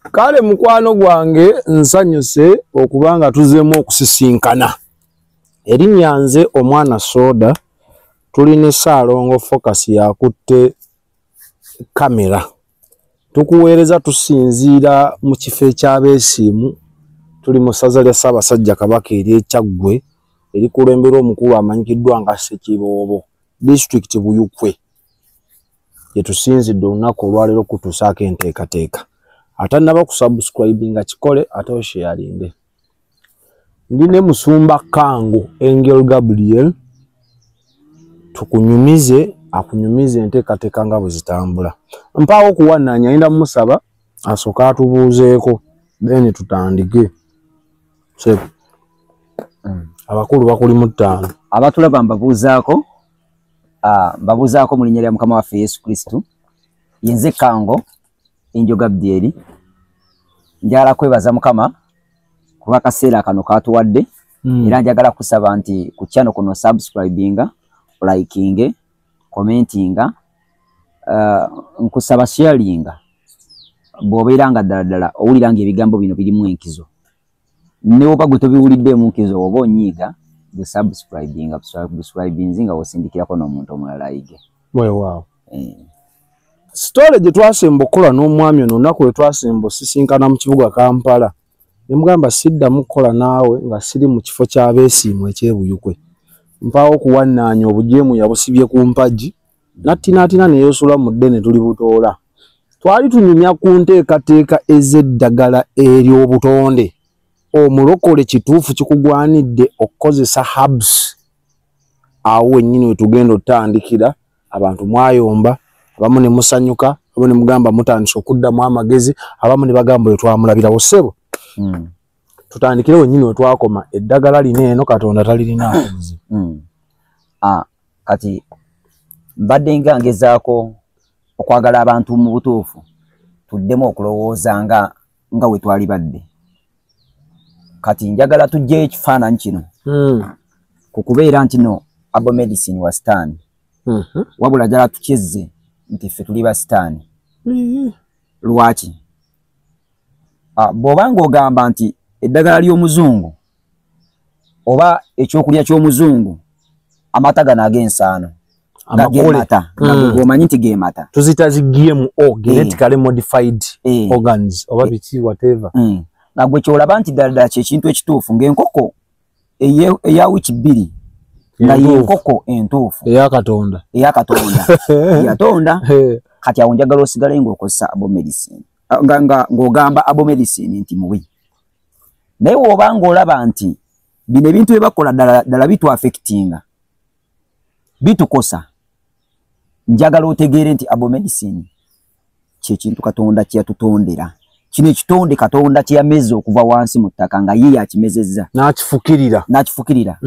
Kale mukwano gwange, nsanyuse okubanga tuzeemu okusisinkana. Erinnya nze Omwana Soda, tulina Ssaalongo Focus yakutte kamera. Tukuweereza tusinziira mu kifo ekyabeesiimu, tuli mu ssaza lya Ssaabasajja Kabaka ery'e Kyaggwe erikulemberwa omukulu amanyikiddwa nga Ssekiboobo, disitulikiti Buyukwe. Gye tusinzidde olunaku olwaleero okutuusaako enteekateeka. Atannaba kusubscribinga kikole ate osharinge. Ndi ne Musumba Kango Angel Gabriel, tukunyumize akunyumize enteekateeka nga bwe zitambula. Mpaawo okuwannaanya, ayinda musaba asooke atubuuzeeko then tutandike. Sebo, abakulu bakuli mu ttaano. Abatulaba mbabuuzaako, mbabuuzaako mu linnya lya Mukama waffe Yesu Kristo. Yenze Kango Angel Gabriel, njagala kwebaza Mukama ku lw'akaseera kano katuwadde. Era njagala kusaba nti ku channel kuno subscribinga, likinge, commentinga, nkusaba sharinga bw'obeera nga ddala ddala owulira ng'ebigambo bino birimu enkizo. Ne bw'oba gwe tobiwuliddeemu nkizo oba onyiiga, gwe subscribinga, subscribinzi nga osindikirako n'omuntu omulala ayige. Weewaawo. Story gye twasemba okukola n'omwami ono olunaku lwe twasemba osisinkana mu kibuga Kampala, ne mugamba siddamu kukola naawe nga siri mu kifo ky'abeesiimu eky'e Buyukwe. Mpaawo okuwannaanya obujeemu yabusibye ku mpagi, n'attinaatina ne yeesula mu ddene tuli butoola. Twali tunyumya ku nteekateeka ez'eddagala ery'obutonde. Omulokole kituufu kikugwanidde okukozesa herbs. Awo wennyini we tugenda otandikira. Abantu mwayomba, abamu ne musanyuka, abamu ne mugamba mutandise okuddamu amagezi, abamu ne bagamba bwe twamulabirawo. Ssebo, tutandikire wennyini we twakoma. Eddagala lino eno Katonda talirinaako buzibu? Kati mbadde nga ngezaako okwagala abantu mu butuufu tuddemu okulowooza nga we twali badde. Kati njagala tuggyeyo ekifaananyi kino ku kubeera nti no herbal medicine wa sitaani, wabula njagala tukyezze nti ffe tuli ba sitaani. Lwaki? Bw'oba ng'ogamba nti eddagala ly'omuzungu oba ekyokulya ky'omuzungu, amata gano ag'ensaano nga Amakole. gemata, nga gwe omanyi nti gemata, Tuzita zi GMO, genetically modified organs oba biki, whatever. Nga gwe kyolaba nti ddala ddala kyekintu ekituufu, ng'enkoko eya wiiki 2 nga Entuufu. yenkoko entuufu eya Katonda. Eya Katonda yatonda. Kati awo njagala osigale ng'okozesa herbal medicine, nga ng'ogamba herbal medicine nti mubi. Naye bw'oba ng'olaba nti bino ebintu bye bakola ddala ddala bitwaffectinga, bitukosa, njagala otegeere nti herbal medicine kyekintu Katonda kye yatutondera. Kino ekitonde Katonda kye yameza okuva wansi mu ttaka, nga ye yakimezezza n'akifukirira. N'akifukirira.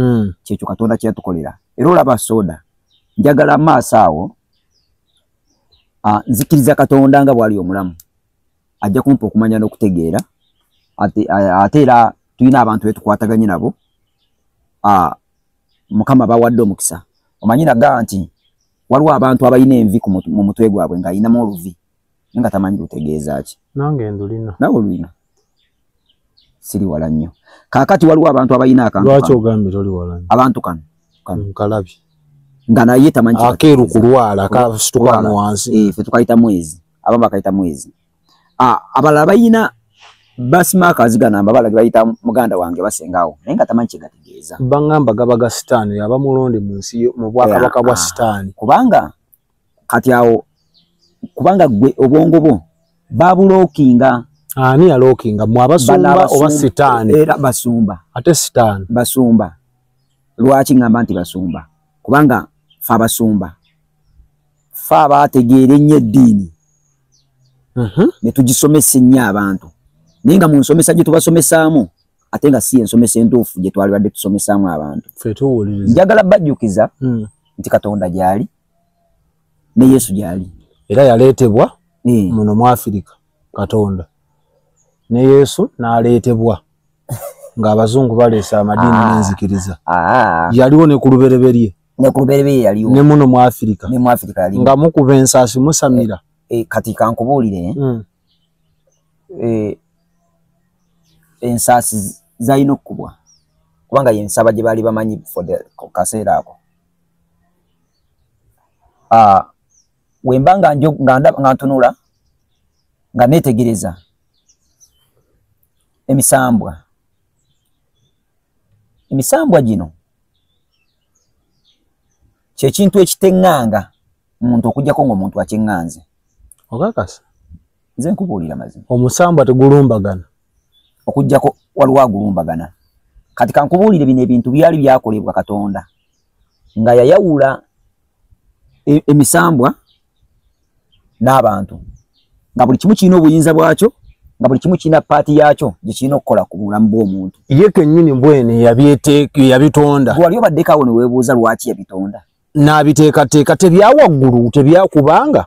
Kyekyo Katonda kye yatukolera. Era olaba Soda, njagala maaso awo, nzikiriza Katonda nga bw'ali omulamu ajja kumpa okumanya n'okutegeera. Ate era tulina abantu betukwataganye nabo, Mukama bawadde omukisa. Omanyi nagaa nti waliwo abantu abalina envi mu mutwe gwabwe, ng'ayinamu oluvi naye nga tamanyi lutegeeza ki. Nange ndulina. Nawe olulina, siri wala nnyo. Kaakati waliwo abantu abalina akantu Lwaki kano. ogambye toli wala nnyo? Abantu kano kano. Nkalabye. Nga naye tamanyi Akeeru. Kyekategeeza. Kulwala kasituka Kulwala. wano wansi. Eh, ffe tukayita mwezi, abamu bakayita mwezi. Abalala balina birthmarks gano amabala ge bayita muganda wange basengaawo, naye nga tamanyi kyegategeeza. Baŋŋamba gaba ga sitaani, aba mulonde mu nsi mu bwakabaka bwa sitaani. Kubanga kati awo, kubanga gwe obwongo bwo babulockinga. Ani yalockinga? Mwe abasumba oba sitaani? Era basumba. Ate sitaani? Basumba. Lwaki ŋŋamba nti basumba? Kubanga fe abasumba, fe abaategeera ennyo eddiini ne tugisomesa ennyo abantu, naye nga mu nsomesa gye tubasomesaamu ate nga si ensomesa entuufu gye twalibadde tusomesaamu abantu. Ffe tuwuliriza. Njagala bajjukiza nti Katonda gy'ali ne Yesu gy'ali. Era yaleetebwa muno mu Afirika. Katonda ne Yesu n'aleetebwa ng'abazungu baleese amadiini n'enzikiriza. Yaliwo ne ku lubereberye. Ne ku lubereberye yaliwo. Ne muno mu Afirika. Ne mu Afirika yaliwo. Nga mukuba ensaasi musamira. Kati kankubuulire. Ensaasi zalina okukubwa kubanga yensaba gye baali bamanyi for the kaseera ako. Wemba nga ntunula nga neetegereza emisambwa gino kyekintu ekiteŋŋanga muntu okujjako ng'omuntu akyeŋŋanze. Okakasa? Nze nkubuulira mazima. Omusambwa tegulumbagana? Okujjako waliwo agulumbagana. Kati kankubuulire bino ebintu byali byakolebwa Katonda nga yayawula emisambwa n'abantu, nga buli kimu kirina obuyinza bwakyo, nga buli kimu kirina paati yakyo gye kirina okukola ku bulamu bw'omuntu. Ye kennyini mbwene yabitonda. Wali obaddeko awo ne weebuuza lwaki yabitonda? N'abiteekateeka tebyawaggulu tebyakubanga.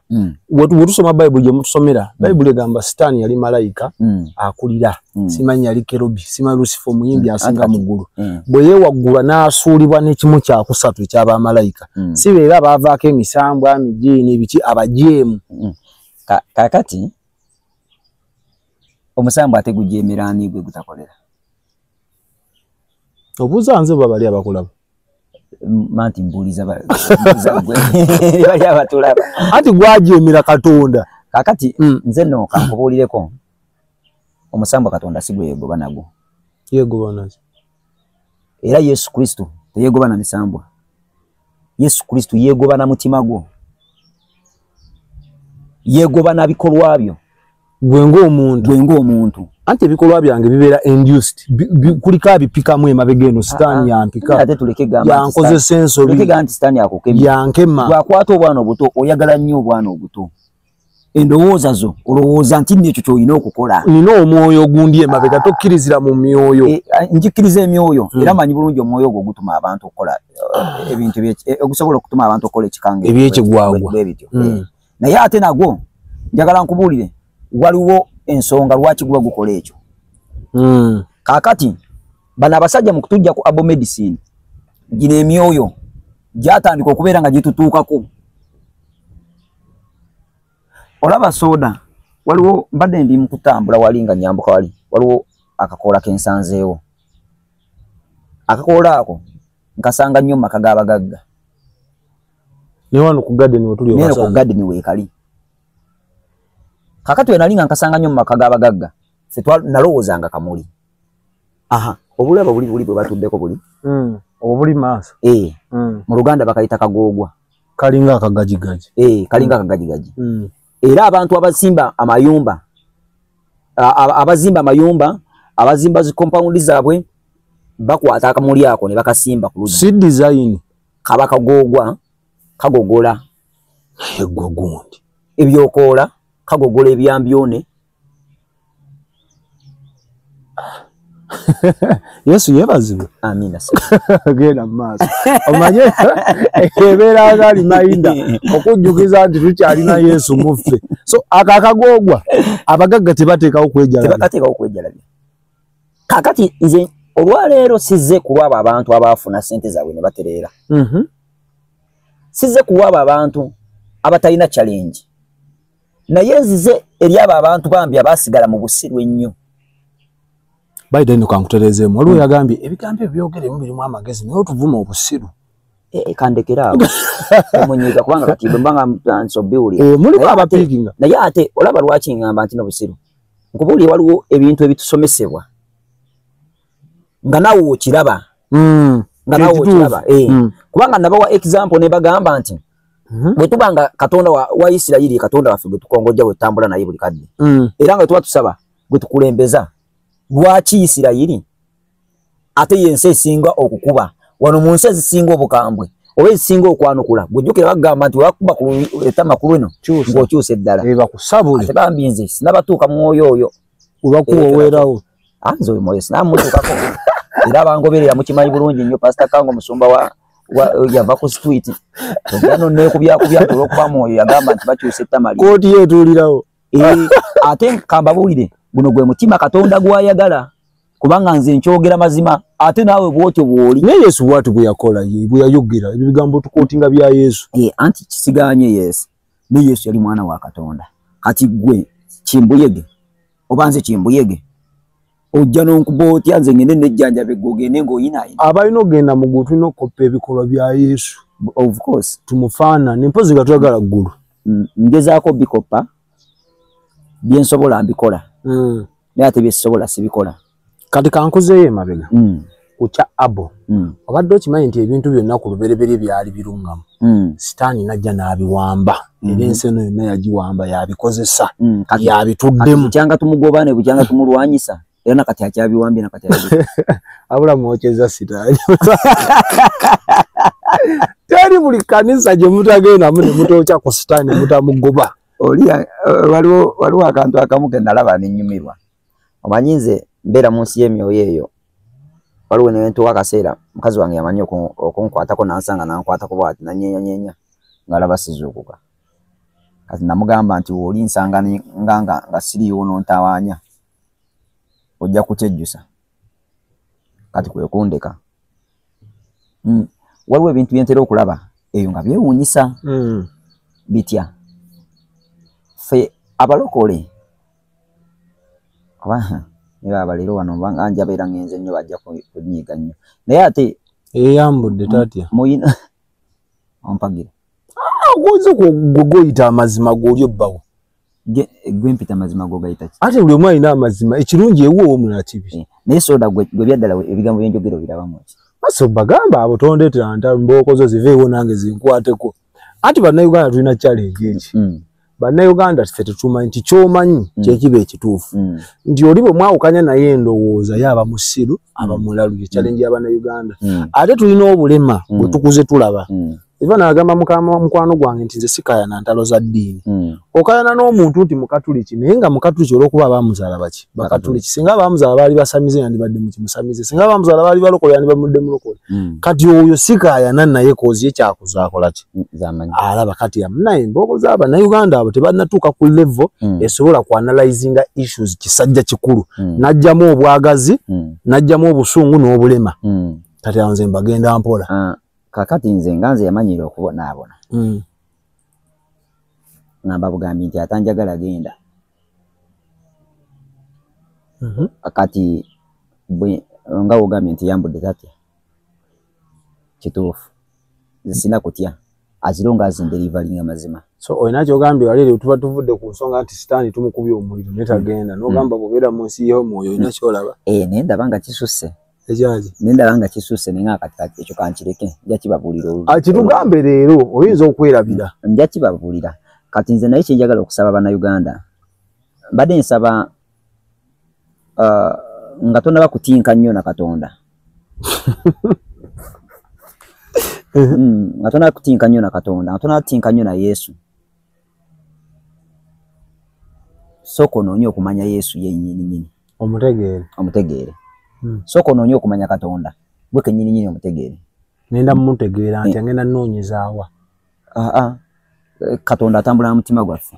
Bwe tusoma Bayibuli gye mutusomera, Bayibuli egamba Sitaani yali malayika akulira, simanyi yali kerubi, simanyi Lusifa omuyimbi asinga mu ggulu. Bwe yeewaggulwa n'asuulibwa n'ekimu kyakusatu eky'abamalayika. Si beera baavaako emisambwa, mijiini, biki abajeemu. Kaakati omusambwa ate gujeemera ani gwe gutakolera? Obuuza nze oba bali abakulaba? Manti mbuuliza bali abatulaba. Anti gwajeemera Katonda. Kaakati nze nno kankubuulireko, omusambwa Katonda si gwe yeegoba nagwo. Yeegoba nazo. Era Yesu Kristo teyeegoba na misambwa. Yesu Kristo yeegoba na mutima gwo, yeegoba na bikolwa byo. Gwe ng'omuntu. Gwe ng'omuntu. Anti ebikolwa byange bibeera induced, kuliko abipikamu emabega eno, Sitaani yampika. Ate tuleke gamba yankozesa ensobi. Tuleke gamba nti Sitaani akukemye. Yankema. Bw'akwata obwana obuto, oyagala nnyo obwana obuto. Endowooza zo olowooza nti nno ekyo ky'olina okukola. Nina omwoyo ogundi emabega, tokkirizira mu myoyo. Njikkiriza emyoyo, era manyi bulungi omwoyo ogwo gutuma abantu okukola ebintu ogusobola okutuma abantu okukola ekikango ebyekigwagwa. Bwe bityo. Naye ate nagwo njagala nkubuulire, waliwo ensonga lwaki guba gukola ekyo. Kaakati bano abasajja mu kutujja ku herbal medicine, gino emyoyo gyatandika okubeera nga gitutuukako. Olaba soda, waliwo mbadde ndi mu kutambula wali nga nyambuka wali, waliwo akakoola kensanzeewo. Akakoola ako nkasanga nnyo mu maka g'abagagga. Ne wano ku garden wetuli Neno ku garden weekali. Kaakati we nali nga nkasanga nnyo mu maka g'abagagga, ffe nalowoozanga kamuli. Aha, obulaba buli buli bwe batuddeko buli. Obuli maaso. Mu Luganda bakayita kagoogwa. Kalinga akagajigaji. Kalinga akagajigaji. Era abantu abasimba amayumba, abazimba amayumba, abazimba zi compound zaabwe, bakwata akamuli ako ne bakasimba ku luggi. Si design. Kaba kagoogwa, kagogola. Naye gwe gundi. Ebyokoola, kagogola ebyambyone. Yesu yeebazibwe. Amina. Genda mu maaso. Omanye ebeera nga reminder okujjukiza nti tukyalina Yesu mu ffe. So ako akagoogwa abagagga tebateekawo kwejalabya. Tebakateekawo kwejalabya. Kaakati nze olwaleero sizze ku lw'abo abantu abaafuna ssente zaabwe ne batereera. Sizze ku lw'abo abantu abatalina challenge. Naye nzize eri abo abantu bambi abaasigala mu busiru ennyo. Bayita nno kankutereezeemu. Waliwo yagambye ebigambo ebyo byogeremu birimu amagezi naye otuvuma obusiru. Kandekera awo. Omunyiiga kubanga kati bwe mba nga nsobiwulira. Mulimu abapiikinga. Naye ate olaba lwaki ngamba nti n'obusiru. Nkubuulire waliwo ebintu ebitusomesebwa nga naawe okiraba. Nga naawe okiraba. Kubanga nabawa example ne bagamba nti bwe tuba nga Katonda wa Isirayiri, Katonda waffe gwe tukongojja bwe tutambula naye buli kadde. Era nga tuba tusaba gwe tukulembeza. Lwaki Isirayiri ate y'ensi esinga okukuba wano mu nsi ezisinga obukambwe oba ezisinga okwanukula? Gwejjukira bagamba nti wakuba ku ettama ku luno ng'okyusa eddala. Bakusabule. Ate bambi nze sinabatuuka mwoyo oyo. Obakuwoweerawo. Nze oyo mwoyo sinamutuukako. Era abangoberera mukimanyi bulungi nnyo Pastor Kango musumba wa yava ku street. Ojja neekubyakubya nti olw'okuba mwoyo yagamba nti bakyusa ettama lye. Kkooti ye etuulirawo. Ate kambabuulire guno gwe mutima Katonda gw'ayagala kubanga nze nkyogera mazima ate naawe bw'otyo bw'oli. Naye Yesu bw'atyo bwe yakola ye bwe yayogera ebyo bigambo tukootinga bya Yesu. Anti kisiganye Yesu ne Yesu yali mwana wa Katonda. Kati gwe kimbuyege Oba nze kimbuyege ojja n'onkuba otya nze ngende nejjanjaba eggogende ng'oyinaayina. Abalina okugenda mu ggulu tulina okukoppa ebikolwa bya Yesu. Of course. Tumufaanane mpozi nga twagala ggulu. Ngezaako bikoppa bye nsobola mbikola. Naye ate bye sisobola sibikola. Kati kankuzeeyo emabega ku kya Abo. Obadde okimanyi nti ebintu byonna ku lubereberye byali birungamu. Sitaani n'ajja n'abiwamba. Era ensi eno yonna yagiwamba yabikozesa. Yabituddemu. Bukyanga tumugoba ne bukyanga tumulwanyisa. Era nakati akyabiwambye nakati abula mwokyeza sitaani. Teri buli kanisa gye mutagendamu ne mutokya ku sitaani mutamugoba. Oli waliwo akantu akamu ke nalaba ne nnyumirwa. Omanyi nze mbeera mu nsi y'emyoyo eyo. Waliwo ne ntuuka akaseera mukazi wange yamanyi okunkwatako n'ansanga n'ankwatako bw'ati nannyeenyanyeenya ng'alaba sizuukuka. Kati namugamba nti w'oli nsanga nga siriiwo n'ontawaanya ojja kukyejjusa. Kati kwe kundeka. Waliwo ebintu bye ntera okulaba eyo nga byewuunyisa. Bitya? Ffe abalokole oba ne baba leero wano nga njabeera ngenze nnyo bajja kunyiiga nnyo. Naye ate eyambudde tatya. Muyina ompagira. Ogoze gwe amazima g'oli obbawo. Gwe mpita amazima g'ogayita ki? Ate buli omu alina amazima ekirungi ewuwo omulala kibi. Naye soda gwe byaddala ebigambo byenjogera obirabamu ki? Maso bagamba abo tondeetera mbooko ziveewo nange zinkwateko. Anti bannayuganda tulina challenge eki. Bannayuganda ffe tetumanyi nti ky'omanyi kyekiba ekituufu. Nti oli bwe mwawukanya naye endowooza ye aba musiru aba mulalu ye challenge y'abannayuganda. Ate tulina obulema bwe tukuze tulaba. Eva n'agamba mukwano gwange nti nze sikaayana ntalo za ddiini. Okayana n'omuntu nti mukatuliki naye nga mukatuliki olw'okuba abaamuzaala baki bakatuliki. Singa abaamuzaala baali basamize yandibadde mukimusamize. Singa abaamuzaala baali balokole yandibadde mulokole. Kati oyo sikaayana naye kozi ye kyakuza akola ki? Alaba kati naye embooko z'abannayuganda abo tebannatuuka ku level esobola ku analyzinga issues kisajja kikulu. N'ajjamu obwagazi, n'ajjamu obusungu n'obulema. Kati awo nze mbagenda mpola. Kakati nze nga nze yamanyira okubonaabona. Ngamba bugambi nti atanjagala genda. Kati nga wogambye nti yambudde tatya. Kituufu. Nze sina kutya. As long as ndeliveringa mazima. So olina ky'ogambye wali eri tuba tuvudde ku nsonga nti sitaani tumukubye omuliro naye tagenda. N'ogamba bw'obeera mu nsi y'omwoyo olina ky'olaba. Naye ndaba nga kisusse. Ekyaki? Naye ndaba nga kisusse naye nga kati ekyo kankireke nja kibabuulira. Kitugambe leero oyinza okwerabira. Nja kibabuulira. Kati nze naye kye njagala okusaba bannayuganda. Mbadde nsaba nga tonnaba kutinka nnyo na Katonda. Nga tonnaba kutinka nnyo na Katonda, nga tonnaba kutinka nnyo na Yesu. Sooka onoonye okumanya Yesu yennyini nnyini. Omutegeere. Omutegeere. Sooka onoonye okumanya Katonda gwe kennyini nnyini omutegeere. Ngenda mmutegeera nti ngenda nnoonyezaawa. Katonda atambula na mutima gwaffe.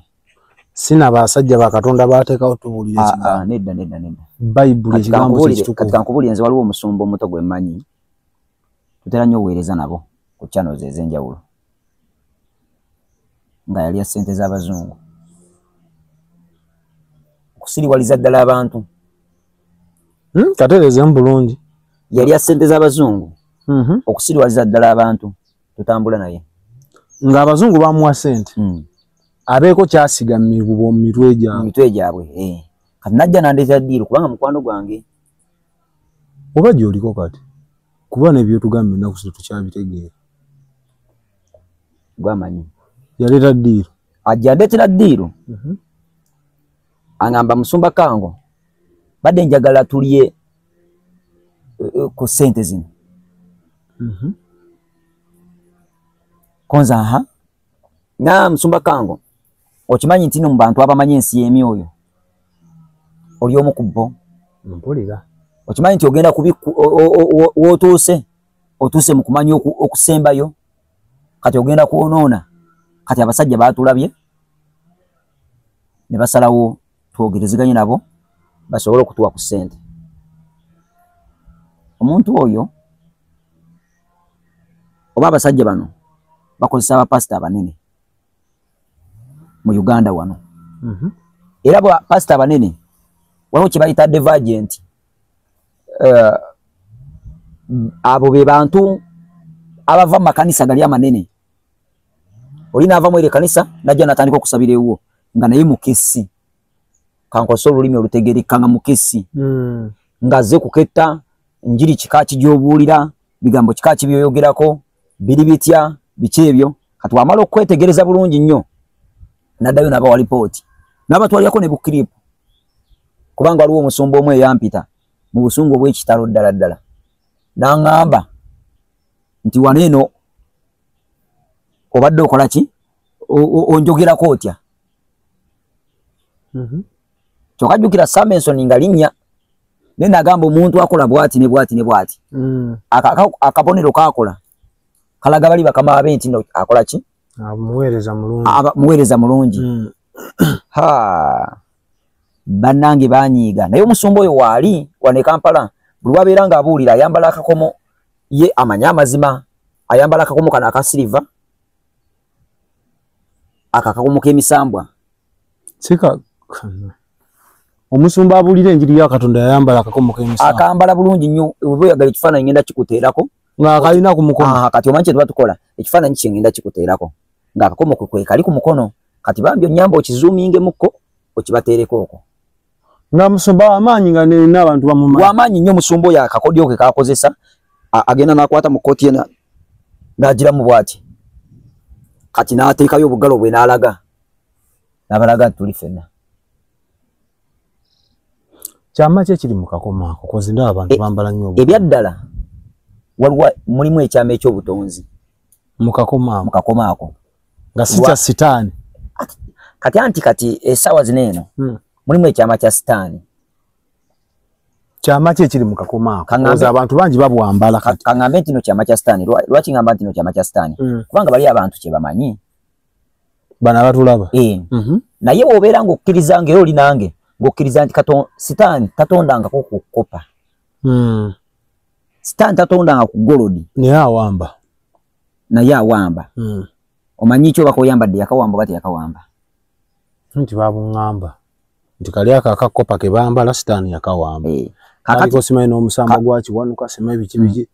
Sina basajja ba Katonda baateekawo tubuulire ekigambo. Nedda nedda nedda. Bayibuli ekigambo kye kitukuvu. Kati kankubuulire nze waliwo omusumba omuto gwe mmanyi tutera nnyo obuweereza nabo ku channels ez'enjawulo nga yalya ssente z'abazungu okusiriwaliza ddala abantu. Katereezemu bulungi. Yalya ssente z'abazungu okusiriwaliza ddala abantu tutambula naye. Ng'abazungu bamuwa ssente. Abeeko kyasiga mu mitwe gyabwe. Mu mitwe gyabwe. Kati najja nandeetera ddiiru kubanga mukwano gwange. Oba gy'oliko kati kuba n'ebyotugamba ennaku zino tukyabitegeera. Gwamanyi. Yaleeta ddiiru. Ajja andeetera ddiiru. Angamba musumba Kango badde njagala tulye ku ssente zino. Konza aha. Na musumba Kango okimanyi nti no mu bantu abamanyi ensi y'emyoyo oli omu ku bo. Mpulira. Okimanyi nti ogenda w'otuuse otuuse mu kumanya okusembayo kati ogenda kwonoona. Kati abasajja baatulabye ne basalawo twogerezeganye nabo basobole okutuwa ku ssente. Omuntu oyo oba abasajja bano bakozesa abapasita abanene mu Uganda wano. Era bapasita abanene Waliwo kye bayita divergent. Abo be bantu abava mu makanisa gali amanene. Oli n'ava mu eri kanisa najja n'atandika okusabira ewuwo nga naye mukesi. Kankozesa olulimi olutegeereka nga mukesi. Ng'azze kuketta njiri kika ki gy'obuulira, bigambo kika ki by'oyogerako, biri bitya, biki ebyo. Kati wamala okwetegereza bulungi nnyo n'addayo n'abawa lipooti n'abatwalirako ne bukiripu, kubanga waliwo omusumba omu eyampita mu busungu obw'ekitalo ddala ddala n'aŋŋamba nti wano eno obadde okola ki, onjogerako otya? Kyokka jjukira Samenson nga linnya, naye nagamba omuntu akola bw'ati ne bw'ati ne bw'ati. Akabonero k'akola kalaga bali bakama be nti no akola ki? Muweereza mulungi. Muweereza mulungi. Ha, bannange banyiiga. Naye omusumba oyo waali wano e Kampala, buli wabeera ng'abuulira ayambala akakomo, ye amanye amazima, ayambala akakomo kano aka siliva, ako akakomo k'emisambwa. Sika omusumba abuulira enjiri ya Katonda yayambala akakomo k'emisambwa. Akambala bulungi nnyo, oba oyagala ekifaananyi ngenda kikuteerako. Ng'akalina ku mukono. Kati omanyi kye tuba tukola, ekifaananyi kye ngenda kikuteerako ng'akakomo kwe kali ku mukono. Kati bambi onnyamba okizuumingemukko okibateereko okwo. Nga musumba w'amaanyi nga n'abantu bamumanyi. W'amaanyi nnyo omusumba oyo akakodyo ke k'akozesa, agenda n'akwata mu kkooti ye n'agiramu bw'ati. Kati n'ateekayo obugalo bwe n'alaga. N'abalaga nti tuli ffenna. Kyama ki ekiri mu kakomo ako? Kozi ndaba abantu bambala nnyo obukomo. Ebyaddala waliwo mulimu ekyama eky'obutonzi. Mu kakomo ako. Mu kakomo ako. Nga si kya sitaani. Kati anti kati essaawa zino eno mulimu ekyama kya sitaani. Kyama ki ekiri mu kakomo ako? Kozi abantu bangi babwambala kati. Kaŋŋambe nti no kyama kya sitaani. Lwaki ŋŋamba nti no kyama kya sitaani? Kubanga bali abantu kye bamanyi. Bano abatulaba. Naye bw'obeera ng'okkiriza ng'era oli nange, ng'okkiriza nti sitaani tatondangako ku kkopa. Sitaani tatondanga ku golodi. Naye awamba. Naye awamba. Omanyi ki oba koyambadde yakawamba oba teyakawamba? Nti babuŋŋamba nti kali ako akakkopa ke bambala sitaani yakawamba. Kaliko simanyi n'omusambwa gwa Kiwanuka, simanyi biki biki.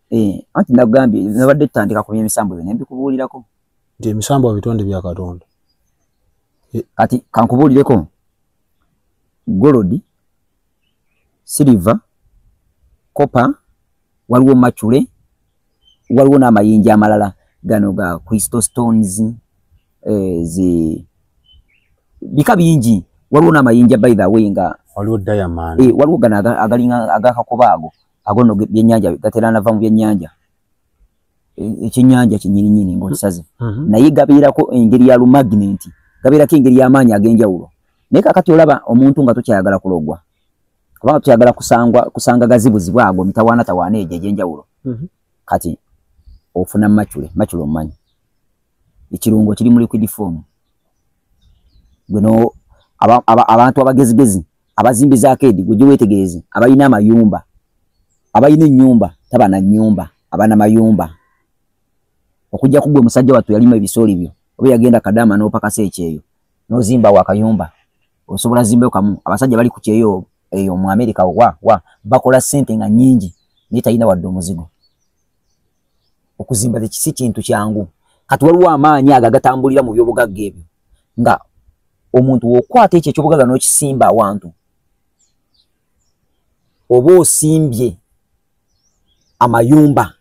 Anti nagambye nabadde tutandika ku by'emisambo ebyo ne mbikubuulirako. Nti emisambwa bitonde bya Katonda. Kati kankubuulireko golodi, silver, copper, waliwo macule, waliwo n'amayinja amalala gano ga crystal stones, zi bika bingi. Waliwo n'amayinja by the way nga waliwo diamond. Waliwo gano agalinga agakakoba ago ago no byennyanja gatera nava mu byennyanja, ekyennyanja kyennyininyini ng'okisaze. Naye gabeerako engeri ya lumagnet, gabeerako engeri y'amaanyi ag'enjawulo. Naye kaakati olaba omuntu nga tokyayagala kulogwa, kubanga tokyayagala kusanga gazibuzibu ago mitawaanatawaana egyo egy'enjawulo. Kati ofuna macule, macule omumanyi ekirungo kiri mu liquid form. Gwe abantu abagezigezi abazimbiza arcade gwe weetegereze, abalina amayumba, abalina ennyumba taba na nnyumba, abana mayumba. Okujja ku gwe musajja wattu yalima ebisooli byo, oba yagenda Kadama n'opakasa ekyeyo n'ozimba awo akayumba, osobola zimbayo kamu. Abasajja bali ku kyeyo eyo mu Amerika wa bakola ssente nga nnyingi, naye talina wadde omuzigo. Okuzimba si kintu kyangu. Kati waliwo amaanyi ago agatambulira mu byobugagga ebyo, nga omuntu w'okwata ekyo ekyobugagga n'okisimba awantu, oba osimbye amayumba,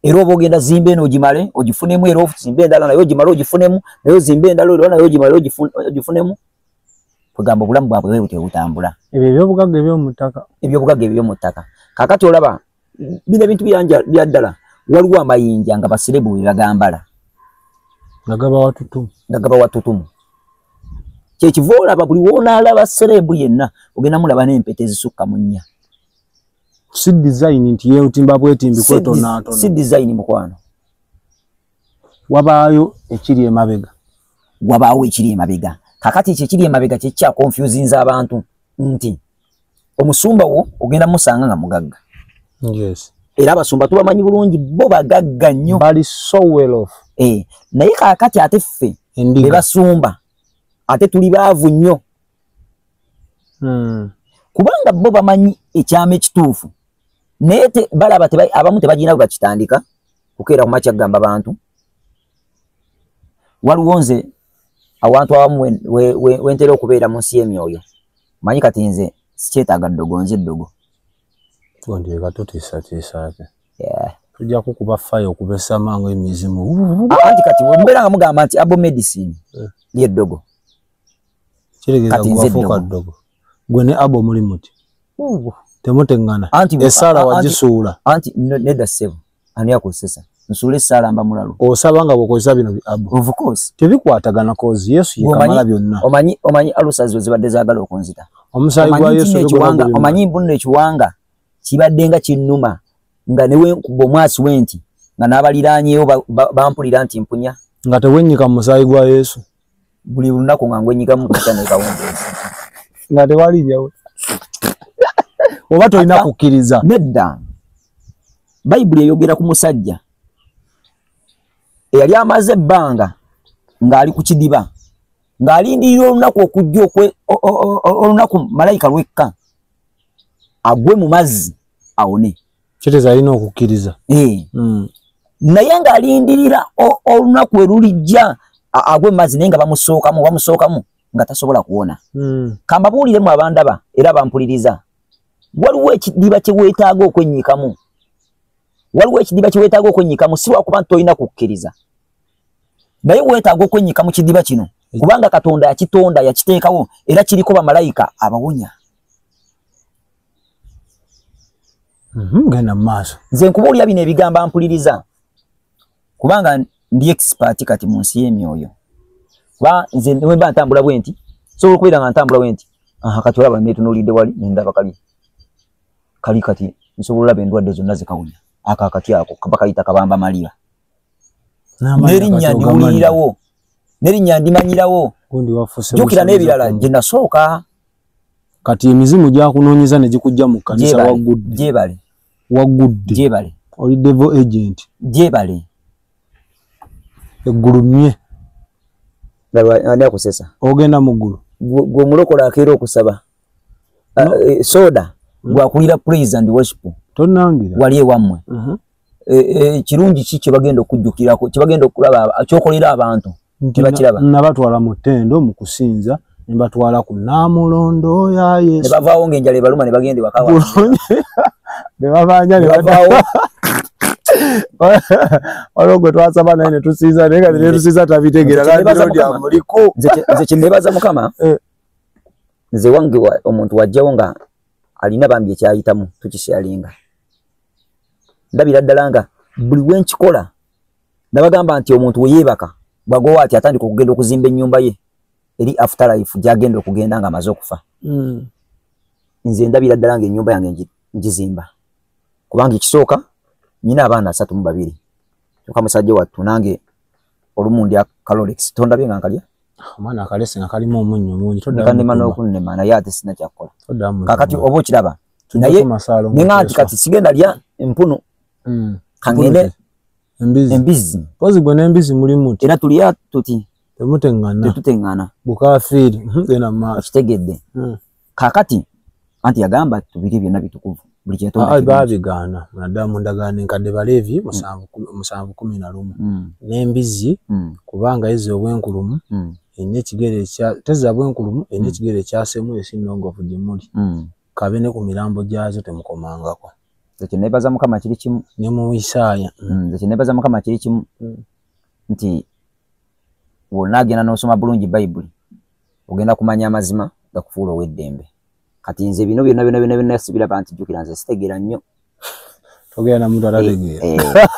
era oba ogenda zimba eno ogimale ogifunemu, era ozimbe endala naye ogimale ogifunemu, naye ozimbe endala era naye ogimale ogifunemu. Kwegamba obulamu bwabwe bwe butyo butambula. Ebyo ebyobugagga eby'omu ttaka. Ebyobugagga eby'omu ttaka. Kaakati olaba bino ebintu bya ddala. Waliwo amayinja nga baserebu bwe bagambala. Nga gabawa ttutumu. Nga gabawa ttutumu. Kyekiva olaba buli w'onaalaba serebu yenna ogenda mulaba n'empeta ezisukka mu nnya. Si design nti yeetimba bwetimbi kwetonaatona. Si design mukwano. Wabaayo ekiri emabega. Wabaawo ekiri emabega. Kaakati ekyo ekiri emabega kye kyakonfusinza abantu nti omusumba wo ogenda musanga nga mugagga. Yes. Era abasumba tubamanyi bulungi bo bagagga nnyo. Bali so well off. Naye kaakati ate ffe be basumba ate tuli baavu nnyo. Kubanga bo bamanyi ekyama ekituufu, naye balaba abamu tebagirina bwe bakitandika kukeera ku makya kugamba bantu. Waliwo nze awantu awamu wentera okubeera mu nsi y'emyoyo, manyi kati nze sikyetaaga ddogo, nze ddogo. Tondeka totiisatiisa ate. Tujja kukuba fayo okubesa mangu emizimu. Anti kati mbeera nga mugamba nti abo medicine ly'eddogo. Kitegeeza gwafuuka ddogo. Gwe ne abo muli muti. Temuteŋŋana. Essaala wagisuula. Anti nedda ssebo, ani akozesa? Nsuula essaala mba mulalu. Osaba nga bw'okozesa bino bi abo. Of course. Tebikwatagana kozi Yesu ye kamala byonna. Omanyi alusa zo zibadde zaagala okunzita. Omusaayi gwa Yesu ekiwanga, omanyi mbu ekiwanga kibadde nga kinnuma nga ne wenkuba omwasi we nti nga n'abaliraanyeewo bampulira nti mpunya. Nga tewennyika mu musaayi gwa Yesu. Buli lunaku nga ngwenyikamu kukya n'ekawungeezi. Nga tewali njawulo. Oba tolina kukkiriza. Nedda. Bayibuli eyogera ku musajja eyali amaze ebbanga ng'ali ku kidiba, ng'alindirira olunaku okujja olunaku malayika lwekka agwe mu mazzi awone. Kitegeeza alina okukkiriza. Naye ng'alindirira olunaku we lulijja agwe mu mazzi, naye nga bamusookamu nga tasobola kuwona. Kambabuuliremu abandaba era bampuliriza, waliwo ekidiba kye weetaaga okwennyikamu. Waliwo ekidiba kye weetaaga okwennyikamu, si lwakuba nti tolina kukkiriza, naye weetaaga okwennyika mu kidiba kino kubanga Katonda yakitonda, yakiteekawo, era kiriko bamalayika abawonya. Genda mu maaso. Nze nkubuulira bino ebigamba mpuliriza kubanga ndi expert kati mu nsi y'emyoyo. Kuba nze ne mba ntambula bwe nti, nsobola okubeera nga ntambula bwe nti, aha kati olaba neetunuulidde wali ne ndaba kali kati nsobola olaba endwadde zonna zikawonya. Aka akati ako kaba kayita kabamba maliba. N'erinnya ndiwulirirawo, n'erinnya ndimanyirawo. Jjukira n'ebirala gye nasooka. Kati emizimu gyakunoonyeza ne gikujja mu kkanisa waggudde. Gyebale. Waggudde. Gyebale. Oli devil agent. Gyebale. Eggulu mmye. Ani akusesa? Ogenda mu ggulu. Gwe omulokola akeera okusaba. Soda gwakulira praise and worship. Tonnangira. Wali ewammwe. Kirungi ki kye bagenda okujjukirako, kye bagenda okulaba, kyokolera abantu tebakiraba. Nabatwala mu ttendo mu kusinza, ne batwala ku Nnamulondo ya Yesu. Ne bavaawo ng'enjala ebaluma ne bagenda ewaka waabwe. Ne babanja ne bavaawo. Waliwo gwe twasaba naye ne tusinza, naye nga ne tusinza tabitegeera. Nze kye neebaza Mukama, nze wange omuntu wajjawo nga alina bambi ekyayitamu tukisharinga. Ndabira ddala nga buli we nkikola nabagamba nti omuntu we yeebaka bw'agowa ati atandika okugenda okuzimba ennyumba ye eri afterlife gy'agenda okugenda ng'amaze okufa. Nze ndabira ddala nga ennyumba yange ngizimba kubanga ekisooka nnyina abaana 32, kyokka musajja wattu nange olumu ndya Kalorex, tondabye nga nkalya? Omwana akalese nga kalimu omunnyo mungi, toddamu n'okunnema, naye ate sina kyakukola. Kaakati oba okiraba, naye nenga nti kati sigenda lya empunu, kangende embizzi. Mpozi gwe n'embizzi muli muti. Era tulya tuti. Temuteŋŋana. Tetuteŋŋana. Bukafiiri. Genda mu maaso. Okitegedde. Kaakati anti yagamba tubirye byonna bitukuvu. Buli kye yatonda. Baabigaana naddala mu ndagaano enkadde Baleevi 7:11. N'embizzi kubanga ezza obwenkulumu erina ekigere tezza bwenkulumu erina ekigere ekyasemu esinnongoofu gye muli. Kabe ne ku mirambo gyazo temukomangako. Nze kye neebaza Mukama kiri kimu. Ne mu Isaaya. Nze kye neebaza Mukama kiri kimu nti bw'onaagenda n'osoma bulungi Bayibuli ogenda kumanya amazima gakufuula ow'eddembe. Kati nze bino byonna byonna byonna byonna sibiraba nti jjukira nze sitegeera nnyo. Togera na muntu atategeera.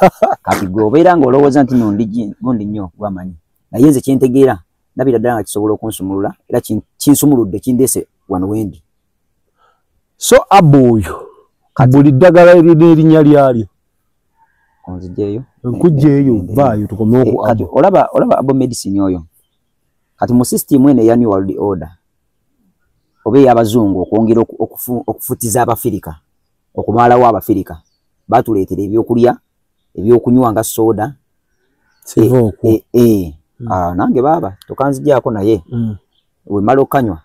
Kati gwe obeera ng'olowooza nti no ndi gundi nnyo gwamanyi. Naye nze kye ntegeera ndabira ddala nga kisobola okunsumulula era kinsumuludde kindeese wano wendi. So abo oyo buli ddagala erina erinnya lyalyo. Onziggyeyo. Nkuggyeyo vaayo tukomewo ku abo. Olaba abo medicine oyo. Kati mu system eno eya New World Order oba ey'abazungu okwongera okufutiza Abafirika, okumalawo Abafirika, batuleetera ebyokulya, ebyokunywa nga soda. Nange baaba tokanzigyako naye wemala okanywa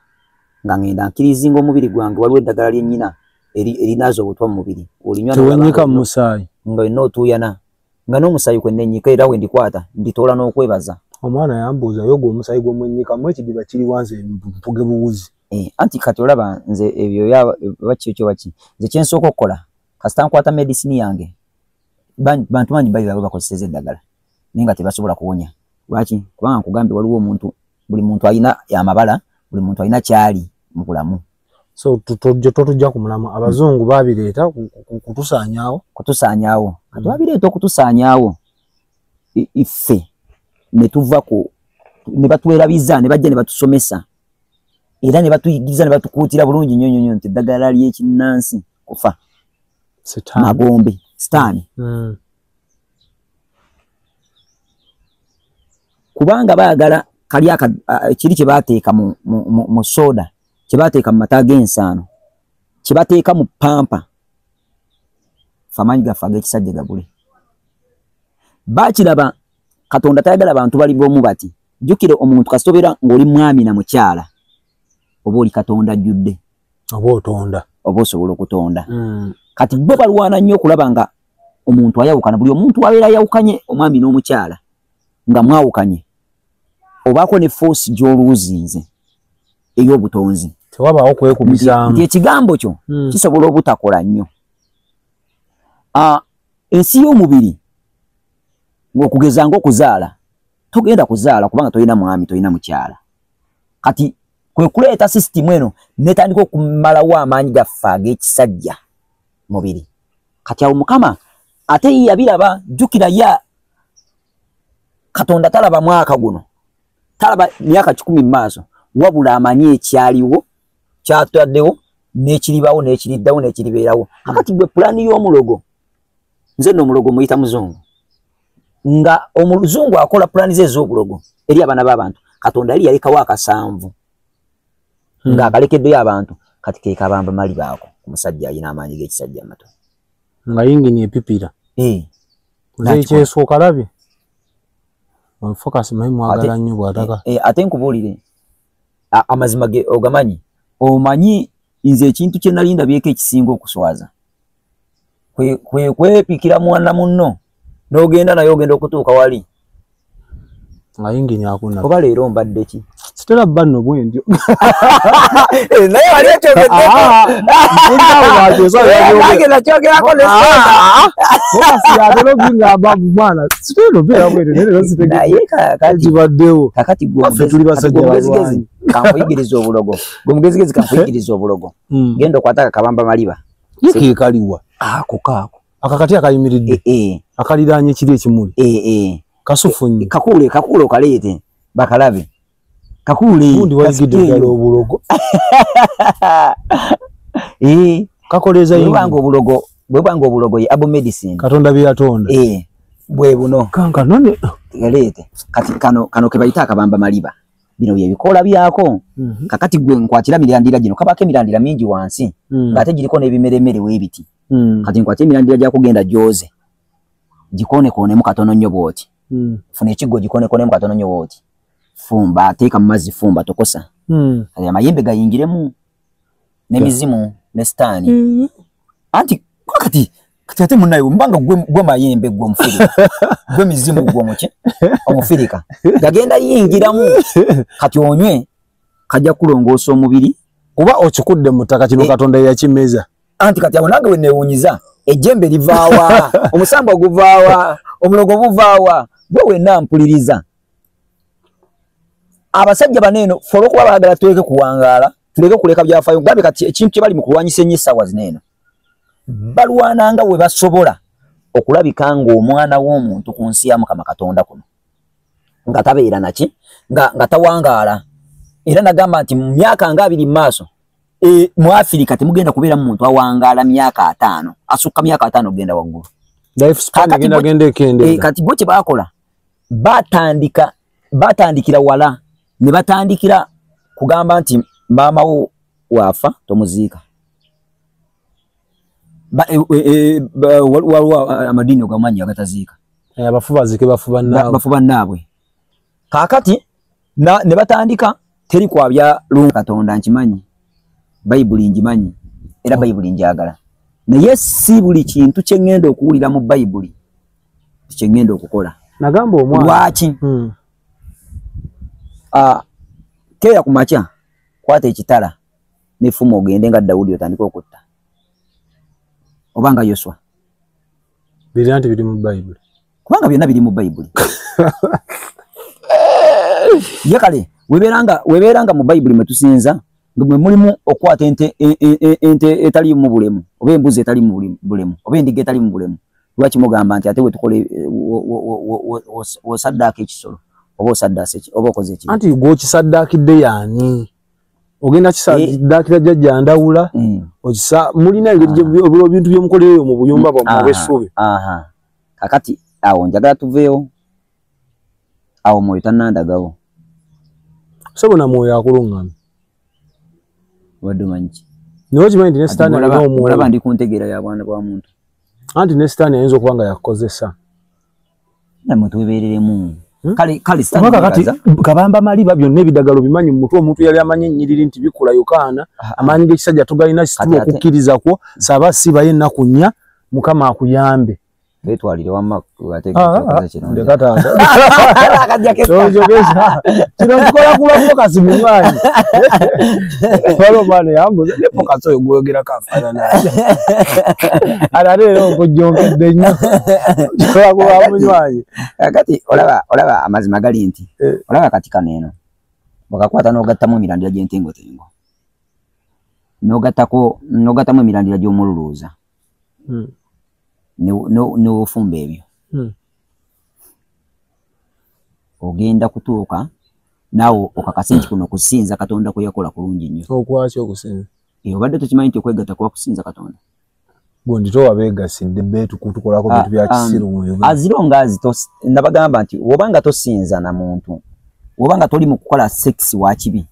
Nga ngenda nkirizinga omubiri gwange, waliwo eddagala lyennyina erinaaza obutwa mu mubiri. Olinywa tewennyika mu musaayi. Nga wenna otuuyana. Nga n'omusaayi kwe nnennyika era we ndikwata nditoola n'okwebaza. Omwana yambuuza yoga omusaayi gw'omwennyikamu ekidiba kiri wansi mpuge buwuzi. Anti kati olaba nze ebyo baki ekyo baki. Nze kye nsooka okukola kasita nkwata medicine yange. Bantu bangi bali baba bakozeseza eddagala naye nga tebasobola kuwonya. Lwaki? Kubanga nkugambye waliwo omuntu, buli muntu alina amabala, buli muntu alina kyali mu bulamu. So totujja ku mulamu. Abazungu babireeta kutusaanyaawo. Kutusaanyaawo. Kati babireeta okutusaanyaawo iffe ne tuva ku ne batwerabiza ne bajja ne batusomesa era ne batuyigiriza ne batukuutira bulungi nnyo nnyo nti eddagala ly'ekinnansi kufa. Magombe, sitaani. Kubanga baagala kali kiri kye baateeka mu soda, kye baateeka mu mata g'ensaano, kye bateeka mu pampa, ffe amaanyi gaffe ag'ekisajja gabule. Baakiraba Katonda tayagala bantu bali b'omu bati. Jjukira omuntu kasita obeera ng'oli mwami na mukyala, oba oli Katonda ajjudde. Oba otonda. Oba osobola okutonda. Kati bo balwana nnyo okulaba nga omuntu ayawukana. Buli omuntu abeera ayawukanye omwami n'omukyala nga mwawukanye, obaako ne force gy'oluuzinze ey'obutonzi. Tewabaawo kwekubisaamu. Nti ekigambo kyo kisobola obutakola nnyo. Ensi y'omubiri ng'okugeza ng'okuzaala, togenda kuzaala kubanga tolina mwami, tolina mukyala. Kati kwe kuleeta sisitimu eno netandika okumalawo amaanyi gaffe ag'ekisajja mubiri. Kati awo Mukama ate ye yabiraba, jjukira ya Katonda talaba mwaka guno, talaba myaka 10 mu maaso, wabula amanyi ekyaliwo, kyataddewo, n'ekiribawo, n'ekiriddawo, n'ekiribeerawo. Kakati gwe pulaani y'omulogo, nze nno omulogo muyita muzungu, nga omuzungu akola pulaani ze ez'obulogo eri abaana b'abantu, Katonda yali yalekawo akasanvu ng'akalekeddeyo abantu, kati ke kabamba mali baako ku musajja alina amaanyi g'ekisajja amato. Nga yingini epipira. Nze ekyesooka labye. Focus mayi mwagala nnyo bw'ataka. Ate nkubuulire amazima ge ogamanyi. Omanyi nze ekintu kye nali ndabyeko ekisinga okuswaza kwe kwepikira mwana munno n'ogenda naye ogenda okutuuka wali nga yingini akuna. Oba leero mbadde ki? Sitera bba nno bwe ntyo. Naye wali okyogeddeko. Nange nakyogerako ne soda. Focus yatera okungamba mwana sitera obeera bw'etyo naye leero sitegedde. Naye kibaddewo. Kakati gwe tuli basajja balwanyi. Kankuyigiriza obulogo. Gwe mugezigezi kankuyigiriza obulogo. Genda okwata akabamba maliba. Ye kaliwa. Ako kaako. Akakati akayimiridde. Akaliraanye kiri ekimuli. Kasufu nnyo. Kakuule kakuule okaleete bakalabe. Kakuule. Gundi wayigidde ddala obulogo. Kakoleeza yingi. Bwe bwanga obulogo ye abo medicine. Katonda bye yatonda. Bwe buno. Kanka none. Kaleete. Kati kano ke bayita akabamba maliba. Bino bye bikola byako. Kakati gwe nkwatira mirandira gino kabako emirandira mingi wansi ng'ate giriko n'ebimeremere w'ebiti. Kati nkwatira emirandira gyakugenda gyoze. Gikonekoonemu katono nnyo bw'oti. Funa ekiggo gikonekoonemu katono nnyo bw'oti. Fumba, teeka mu mazzi fumba tokosa. Kati amayembe gayingiremu n'emizimu ne sitaani. Anti kati ate munnaye mbanga gwe mayembe gwe omufirika. Gwe mizimu gwe omuki omufirika. Gagenda yingiramu kati onywe kajja kulongoosa omubiri. Kuba okikudde mu ttaka kino Katonda yakimeza. Anti kati awo nange we neewuunyiza ejjembe livaawa, omusambwa guvaawa, omulogo guvaawa, gwe wenna mpuliriza. Abasajja bano eno ffe olw'okuba baagala tuleke kuwangaala, tuleke kuleka byafaayo, gambe kati ekintu kye bali mu kulwanyisa ennyo essaawa zino eno. Balwananga we basobola okulabika ng'omwana w'omuntu ku nsi ya Mukama Katonda kuno nga tabeera naki, nga tawangaala. Era nagamba nti mu myaka nga 20 mu maaso mu Afirika temugenda kubeera mu muntu awangaala myaka 5, asukka myaka 5 ogenda waggulu. Kati bo kye baakola batandikira wala ne batandikira kugamba nti maama wo waafa tomuziika. Waliwo amadiini ogamanyi agataziika. Abafu bazike bafu bannaabwe. Kaakati ne batandika teri kwabya lunga Katonda nkimanyi. Bayibuli ngimanyi era Bayibuli njagala, naye si buli kintu kye ŋŋenda okuwulira mu Bayibuli kye ŋŋenda okukola. Nagamba omwana lwaki keera ku makya kwata ekitala n'effumu ogende nga Dawudi otandike okutta oba nga Yoswa. Biri anti biri mu Bayibuli, kubanga byonna biri mu Bayibuli. Ye kale webeera nga mu Bayibuli mwe tusinza mwe mulimu okukwata ente etali mu bulemu oba embuzi etali mu bulemu oba endiga etali mu bulemu, lwaki mugamba nti ate wetukola osaddaaka ekisolo oba osaddaasa oba okoze ekibi? Anti gw'okisaddaakidde yaani? Ogenda kisaddaakira jjajja Ndawula, okisa mulina engeri ebintu byemukolereyo mu buyumba bwammwe obw'essubi. Kakati awo njagala tuveewo, awo mwoyo tannandagawo. Ssebo na mwoyo akulungamya. Obadde omanyi ki? Naye okimanyi nti ne Sitaani alina omwoyo. Olaba ndi ku ntegeera ya bwana bwa muntu. Anti ne Sitaani ayinza okuba nga yakukozesa. Nammwe twebeereremu. Kale kale Sitaani kati Kabamba Maliba byonna ebidagalo bimanyi mu mutwe, omuntu yali amanyi ennyiriri nti bikula Yokaana, amaanyi g'ekisajja tugalina situla okukkiriza kwo, saba sibayo ennaku nnya, Mukama akuyambe. Twetwalire wamma ndeka taata. Kino nkikola kulwa Focus munywanyi. Waliwo omwana eyambuuza ne Focus oyo gwoyogerako afaanana atya? Ate era okujjonkedde nnyo. Nkikola kulwa munywanyi. Kakati olaba amazima gali nti olaba kati kano eno bw'akakwata n'ogattamu emirandira gy'entengotengo n'ogattamu emirandira gy'omululuuza n'ofumba ebyo ogenda kutuuka naawe okakase nti kuno kusinza Katonda kwe yakola kulungi nnyo. Okwaki okusinza? Obadde tokimanyi nti okwegatta kuba kusinza Katonda? Gundi towa beegasidde beetu kutukolako bintu bya kisiru mu Uganda. Azirongaazi nabagamba nti wobanga tosinza na muntu, wobanga toli mu kukola sex wa kibi.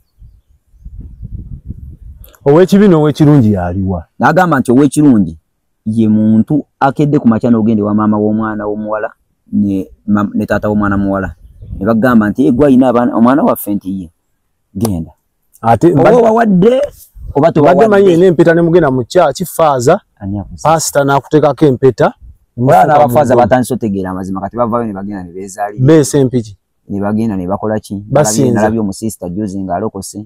Ow'ekibi n'ow'ekirungi yaliwa? N'agamba nti ow'ekirungi ye muntu akedde ku makya n'ogenda ewa maama w'omwana w'omuwala ne taata w'omwana muwala ne bagamba nti gwe alina omwana waffe nti ye genda. Ate oba wawadde oba tobawadde. Mbadde manyi ena empeta ne mugenda mu kyaki faaza pasita n'akuteekako empeta. Abaana abafaaza batandise otegeera amazima kati bavaayo ne bagenda ne beezaalira. Beesa empiki. Ne bagenda ne bakola ki? Basinza. Nalabye omusisita juzi ng'alokose.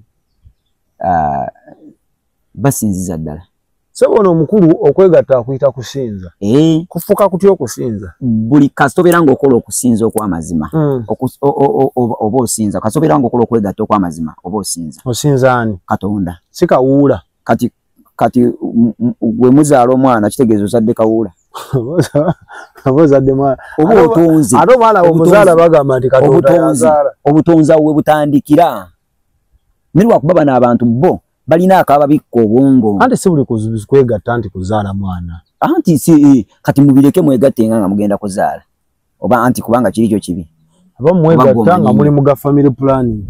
Basinziza ddala. Ssebo ono omukulu okwegatta akuyita kusinza. Kufuuka kutya okusinza? Buli kasita obeera ng'okola okusinza okw'amazima. Oba osinza. Kasita obeera ng'okola okwegatta okw'amazima oba osinza. Osinza ani? Katonda. Si kawuula. Kati gwe muzaala omwana kitegeeza ozadde kawuula. Oba ozadde mwana. Oba otonze. Ate omwana bw'omuzaala bagamba nti Katonda yazaala. Obutonzi awo we butandikira. Naye lwakuba bano abantu bo balina akababikka obwongo. Anti si buli kwegatta nti kuzaala mwana. Anti si kati mubireke mwegatte nga mugenda kuzaala. Oba anti kubanga kiri kyo kibi. Aba mwegatta nga muli mu ga family planning.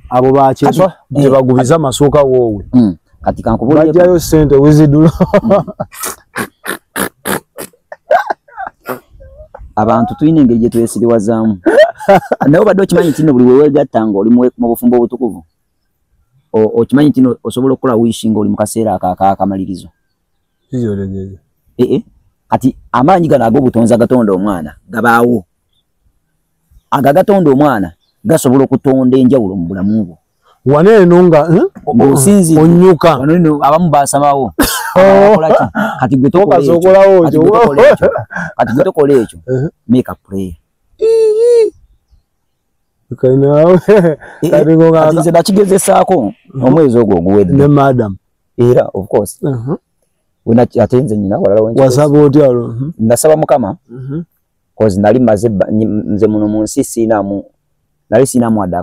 Abo bakyeswa tebagubiza masuuka woowe. Kati kankubuulire. Bajjayo ssente wizidula. Abantu tulina engeri gye twesiriwazaamu. Naye obadde okimanyi nti nno buli we weegatta ng'oli mu bufumbo obutukuvu. Okimanyi nti osobola okukola wishi ng'oli mu kaseera akamalirizo. Kati amaanyi gano ag'obutonzi agatonda omwana gabaawo. Ago agatonda omwana gasobola okutonda enjawulo mu bulamu bwo. Wano eno nga ng'osinzidde onyuka. Wano eno abamu basamawo. Kati gwe tokola ekyo. Kati gwe tokola ekyo. Make a prayer. Kati nze nakigezesaako omwezi ogwo oguwedde. Ne madam. Era of course. Ate nze nnyina walala wenkikozesa. Wasaba otya olwo? Nasaba Mukama. Cause nali maze nze muno mu nsi siinaamu nali siinaamu wadde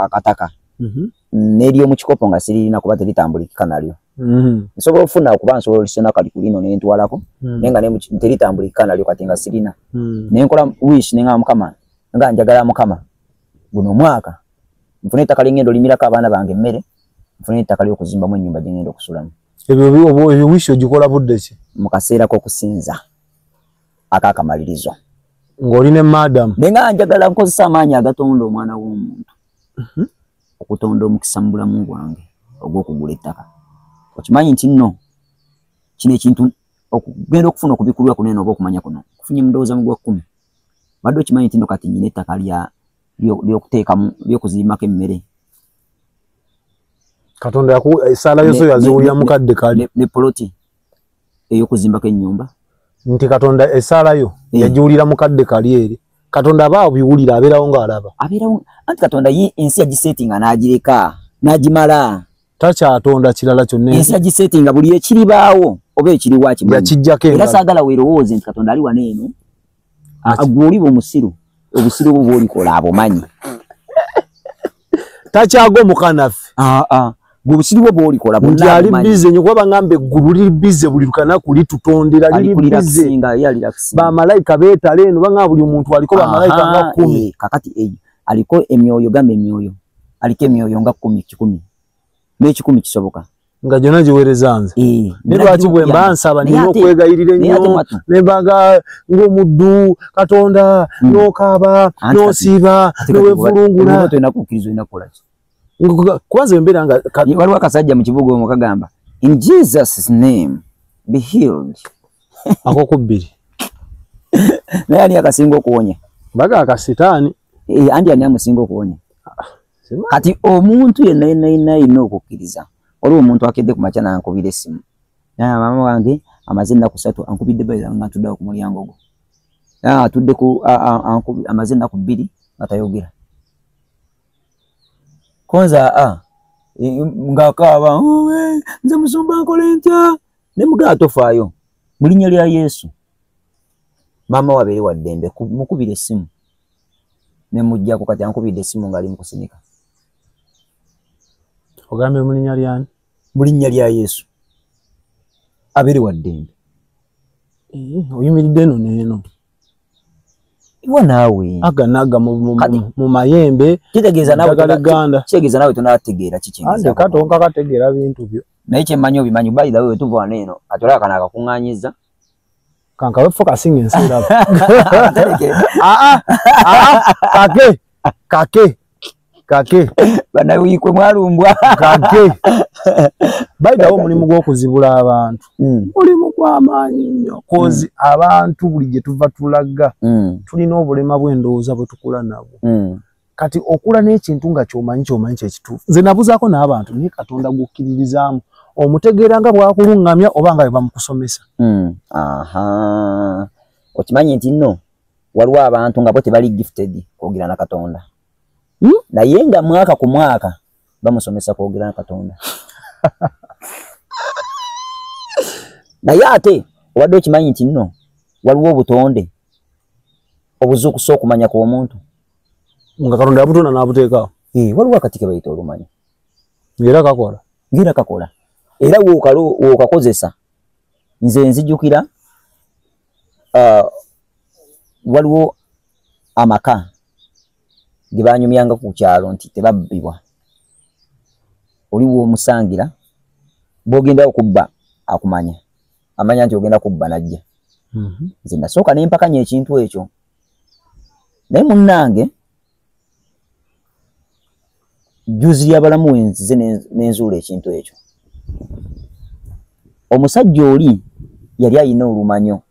akataka. N'ery'omu kikopo nga siririna kuba teritambulikika nalyo. Nsobola okufuna kuba nsobola olisona kali ku lino ne ntwalako, naye nga teritambulikika nalyo kati nga sirina. Ne nkola wish ne ngamba Mukama, nga njagala Mukama guno omwaka nfune ettaka lye ngenda olimirako abaana bange emmere, nfune ettaka ly'okuzimbamu ennyumba gye ngenda okusulamu. Ebyo wish ogikola budde ki? Mu kaseera k'okusinza ak'akamalirizo. Ng'oli ne madam. Naye nga njagala nkozesa amaanyi agatonda omwana w'omuntu. Okutonda omukisa mu bulamu bwange ogw'okugula ettaka. Okimanyi nti nno kino ekintu okugenda okufuna okubikulwa kuno oba okumanya kuno kufunye mundowooza mu gwa 10. Badde okimanyi nti nno kati nnyina ettaka ly'okuteekamu ly'okuzimbako emmere. Katonda essaala yo yaziwulira mukadde kali. Ne poloti ey'okuzimbako ennyumba. Nti Katonda essaala yo yagiwulira mukadde kali eri. Katonda aba abiwulira abeerawo ng'alaba. Abeerawo anti Katonda ye ensi yagisetinga n'agireka n'agimala. Takyatonda kirala kyonna. Ensi yagisetinga buli ekiribaawo oba ekiriwo akimanyi. Yakijjako engalo. Era saagala weerowooze nti Katonda ali wano eno. Gwe oliba omusiru, obusiru bwo bw'olikola abumanyi. Takyagomuka naffe. Gwe obusiru bwo bw'olikola bwonna Nti ali abumanyi. busy nnyo kuba bangamba eggulu liri busy buli lunaku litutondera liri busy. Bamalayika beetala eno bangamba buli muntu aliko bamalayika nga 10. Kakati aliko emyoyo gamba emyoyo. Aliko emyoyo nga 10 1,000. N'ekikumi kisoboka. Nga gyonna giweereza nze. Ne lwaki bwe mba nsaba nnina okwegayirira ennyo ne mbaga ng'omuddu Katonda n'okaaba n'osiiba n'owevulungula. Tolina kukkiriza olina kukola ki? Kubanza embeera nga waliwo akasajja mu kibuga omwo kagamba in Jesus name be healed. Akokubbiri. Naye ani akasinga okuwonya? Mbaga akasitaani. Andi ani amusinga okuwonya? Kati omuntu yenna yenna yenna alina okukkiriza. Waliwo omuntu akedde ku makya n'ankubira essimu. Maama wange amaze ennaku 3 ankubidde bayira nga ntuddewo ku mulyango gwo. Atudde ku amaze ennaku 2 nga tayogera. Konza ng'akaaba nze musumba nkole ntya ne mugamba tofaayo mu linnya lya Yesu. Maama we abeere wa ddembe mukubira essimu ne muggyako kati ankubidde essimu ng'ali mu kusinika. Ogambe mu linnya lyani? Mu linnya lya Yesu abeere wa ddembe. Oyimiridde eno n'eno. Iwa naawe. Aga n'aga mu mayembe. Kitegeeza naawe tonategeera kiki Ande katonka kategeera bintu byo. Naye kye mmanyi obimanyi by the way tuva wano eno kati olaba kano akakuŋŋaanyizza. Kankawe focusing ensi eraba. Kake kake kake. Bannawikwe mwalumbwa. Kake. By the way omulimu gw'okuzibula abantu. Mulimu gw'amaanyi nnyo. Kozi abantu buli gye tuva tulaga. Tulina obulema bw'endowooza bwe tukula nabwo. Kati okula n'ekintu nga ky'omanyi ky'omanyi ky'ekituufu. Nze nabuzaako n'abantu naye Katonda gw'okkiririzaamu. Omutegeera nga bw'akuluŋŋamya oba nga bwe bamukusomesa. Okimanyi nti nno waliwo abantu nga bo tebali gifted kwogera na Katonda. Naye nga mwaka ku mwaka bamusomesa kwogera na Katonda. Naye ate obadde okimanyi nti nno waliwo obutonde obuzuukusa okumanya kw'omuntu. Nga Katonda yabutonda n'abuteekaawo. Waliwo akati ke bayita olumanyo. Ng'era kakola. Ng'era kakola. Era w'okakozesa nze nzijukira waliwo amaka ge banyumyanga ku kyalo nti tebabbibwa. Oliwo omusangira bw'ogenda okubba akumanya. Amanya nti ogenda kubba n'ajja. Nze nasooka ne mpakanya ekintu ekyo. Naye munnange jjuzi ly'abalamu we nzize n'enzuula ekintu ekyo. Omusajja oli yali alina olumanyo.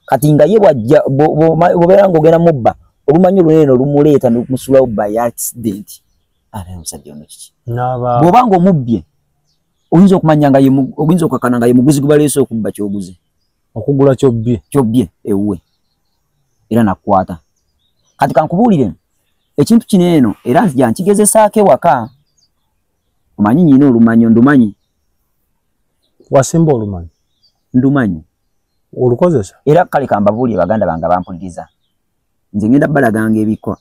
Kati nga ye bw'ajja bw'obeera ng'ogenda mubba olumanyo lunene lumuleeta ne lumusulawo by accident. Ate omusajja ono kiki? Bw'oba ng'omubbye oyinza okumanya nga ye oyinza okukakana nga ye muguzi gwe baleese okubba ky'oguze. Okugula ky'obbye. Ky'obbye ewuwe. Era nakukwata. Kati kankubuulire ekintu kino eno era nzija nkigezesaako ewaka. Omanyi nnyina olumanyo ndumanyi. Wasimba olumanyo? Ndumanyi. Olukozesa? Era kale kambabuulire baganda bange abampuliriza. Nze ngenda balaganga ebika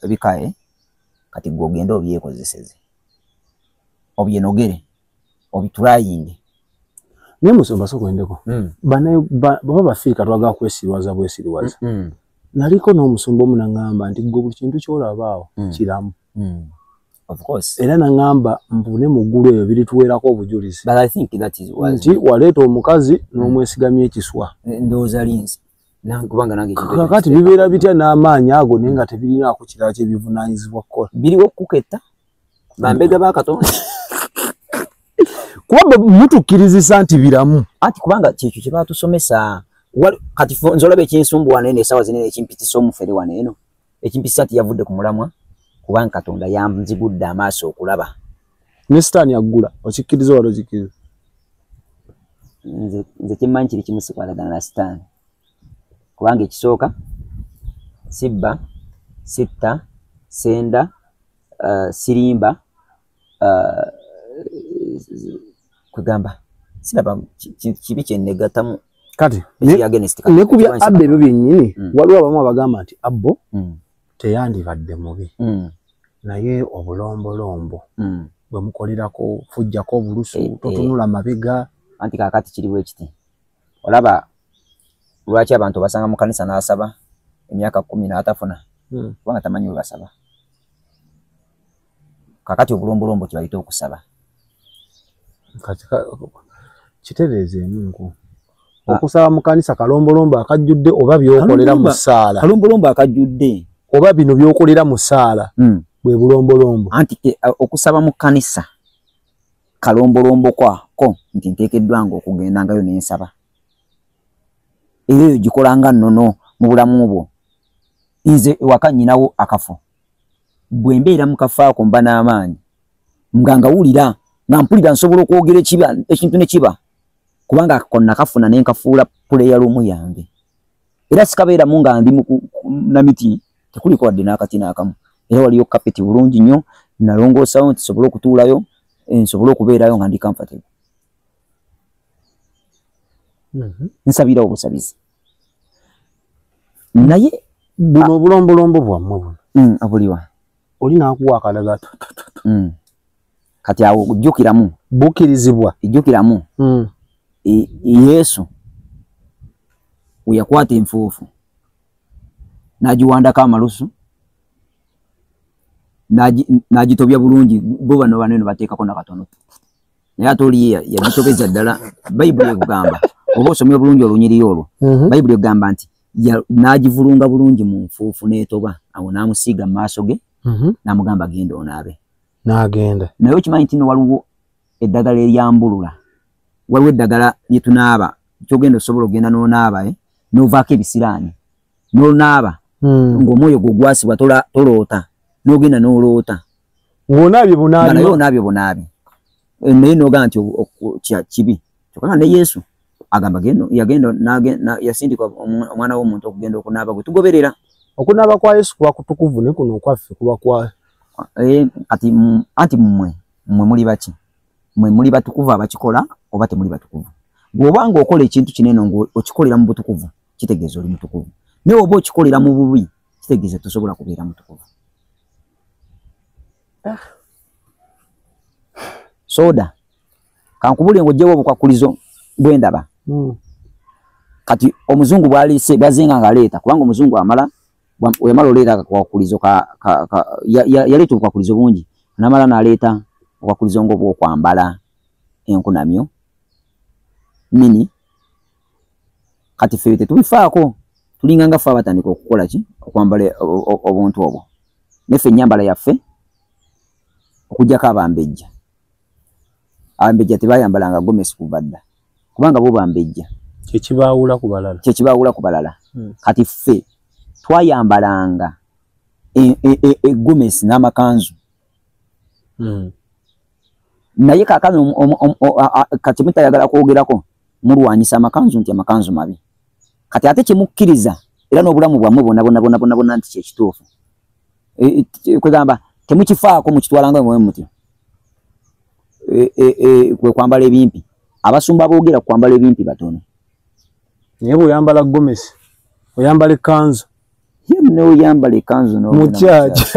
kati gwe ogende obyekozeseze. Obyenogere. Obitryinge. Naye musumba sooka oyendeko. Baba bafiika twagala kwesiriwaza bwesiriwaza. Naliko n'omusumba omu n'aŋŋamba nti gwe buli kintu ky'olaba awo kiramu. Of course. Era n'aŋŋamba mbu ne mu ggulu ebyo birituweerako obujulizi. But I think that is was nti waleeta omukazi n'omwesigamya ekiswa. Ndowooza linzi. Kubanga nange ekintu ekyo Kakati bibeera bitya n'amaanyi ago naye nga tebirinaako kirala kye bivunaanyizibwa kukola. Biriwo okuketta bambega ba Katonda. Kuba mutukkirizisa nti biramu. Anti kubanga kyekyo kye baatusomesa. Kati nze olaba ekinsumbuwa nene essaawa zinene ekimpitisa omufere wano eno. Ekimpitisa nti yavudde ku mulamwa kubanga Katonda yanzigudde amaaso okulaba. Ne Sitaani aggula, okikkiriza oba tokikkiriza? Nze kyemmanyi kiri kimu, sikwatagana na Sitaani. Kubanga ekisooka sibba, sitta, senda, sirimba, kwegamba siraba kibi kye nnegattamu. Kati ne ku bya Abbo ebyo byennyini, waliwo abamu abagamba nti Abbo teyandibadde mubi, naye obulombolombo bwe mukolerako fujjako obulusu, totunula mabega. Anti kaakati kiri bwe kiti, olaba lwaki abantu basanga mu kanisa n'asaba emyaka 10 n'atafuna, kubanga tamanyi bwe basaba. Kaakati obulombolombo kye bayita okusaba. Kati kitereezeemu nku okusaba mu kanisa kalombolombo akajjudde oba by'okolera mu ssaala? Kalombolombo akajjudde oba bino by'okolera mu ssaala bwe bulombolombo? Anti okusaba mu kanisa kalombolombo kwako nti nteekeddwa nga okugendangayo ne nsaba, era eyo gikolanga nnono mu bulamu bwo. Nze ewaka nnyinawo akafo, bwe mbeera mu kafo ako mba n'amaanyi, nga ngawulira nga mpulira nsobola okwogera ekintu ne kiba, kubanga ako nakafuna ne nkafuula puleya lumu yange. Era sikabeeramu nga ndi na miti, tekuliko wadde n'akati n'akamu. Era waliyo kapeti bulungi nnyo, nalongoosawo nti nsobole okutuulayo, nsobole okubeerayo nga ndi comfortable. Nsabirawo obusabizi. Naye buno obulombolombo bwammwe buno obuliwa oli n'akuwa akalaga Kati awo ojjukiramu, bukkirizibwa, ejjukiramu Yesu we yakwata enfuufu n'agiwandako amalusu n'agitobya bulungi, bo bano bano eno bateekako nakatono, naye ate oli ye yagitobeza ddala. Bayibuli ekugamba oba osomye obulungi olunyiriri olwo, Bayibuli ekugamba nti n'agivulunga bulungi mu nfuufu n'etoba, awo n'amusiiga mu maaso ge, n'amugamba genda onaabe. N'agenda. Naye okimanyi nti nno waliwo eddagala eryambulula, waliwo eddagala lye tunaaba, ky'ogenda osobola okugenda n'onaaba, n'ovaako ebisiraani, n'onaaba ng'omwoyo gwo gwasibwa, toloota, n'ogenda n'oloota. Ng'onaabye bunaabi. Nga naye onaabye bunaabi. Naye n'ogamba nti kibi. Kyokka nga ne Yesu agamba yagenda, yasindika omwana w'omuntu okugenda okunaaba gwe tugoberera. Okunaaba kwa Yesu kuba kutukuvu, ne kuno okwaffe kuba kwa Kati anti mmwe muli baki? Mmwe muli batukuvu abakikola oba temuli batukuvu? Bw'oba ng'okola ekintu kino eno ng'okikolera mu butukuvu, kitegeeza oli mutukuvu. Naye oba okikolera mu bubi, kitegeeza tosobola kubeera mutukuvu. Soda, kankubulire ng'oggyewo obukwakkulizo bwe ndaba. Kati omuzungu bw'aleese, bw'azenga ng'aleeta, kubanga omuzungu amala, bw'amala oleeta akakwakkulizo yaleeta obukwakkulizo bungi, n'amala n'aleeta obukwakkulizo ng'obw'okwambala enkunamyo mini. Kati ffe tetubifaako, tulinga nga ffe abatandika okukola ki? Okwambala obuntu obwo. Neffe ennyambala yaffe okuggyako abambejja. Abambejja tebayambalanga gomesi kuva dda, kubanga bo bambejja. Kye kibaawula ku balala. Kye kibaawula ku balala. Kati ffe twayambalanga egomesi n'amakanzu. Naye kaakano kati mutayagala kwogerako, mulwanyisa amakanzu nti amakanzu mabi. Kati ate kyemukkiriza era n'obulamu bwammwe bwonna bwonna bwonna bwonna bwonna nti kyekituufu. Kwegamba temukifaako, mukitwalanga mwe mutyo. Kwe kwambala ebimpi. Abasumba boogera ku kwambala ebimpi batono. Naye bw'oyambala gomesi, oyambala ekkanzu. Ye n'oyambala ekkanzu Mu church.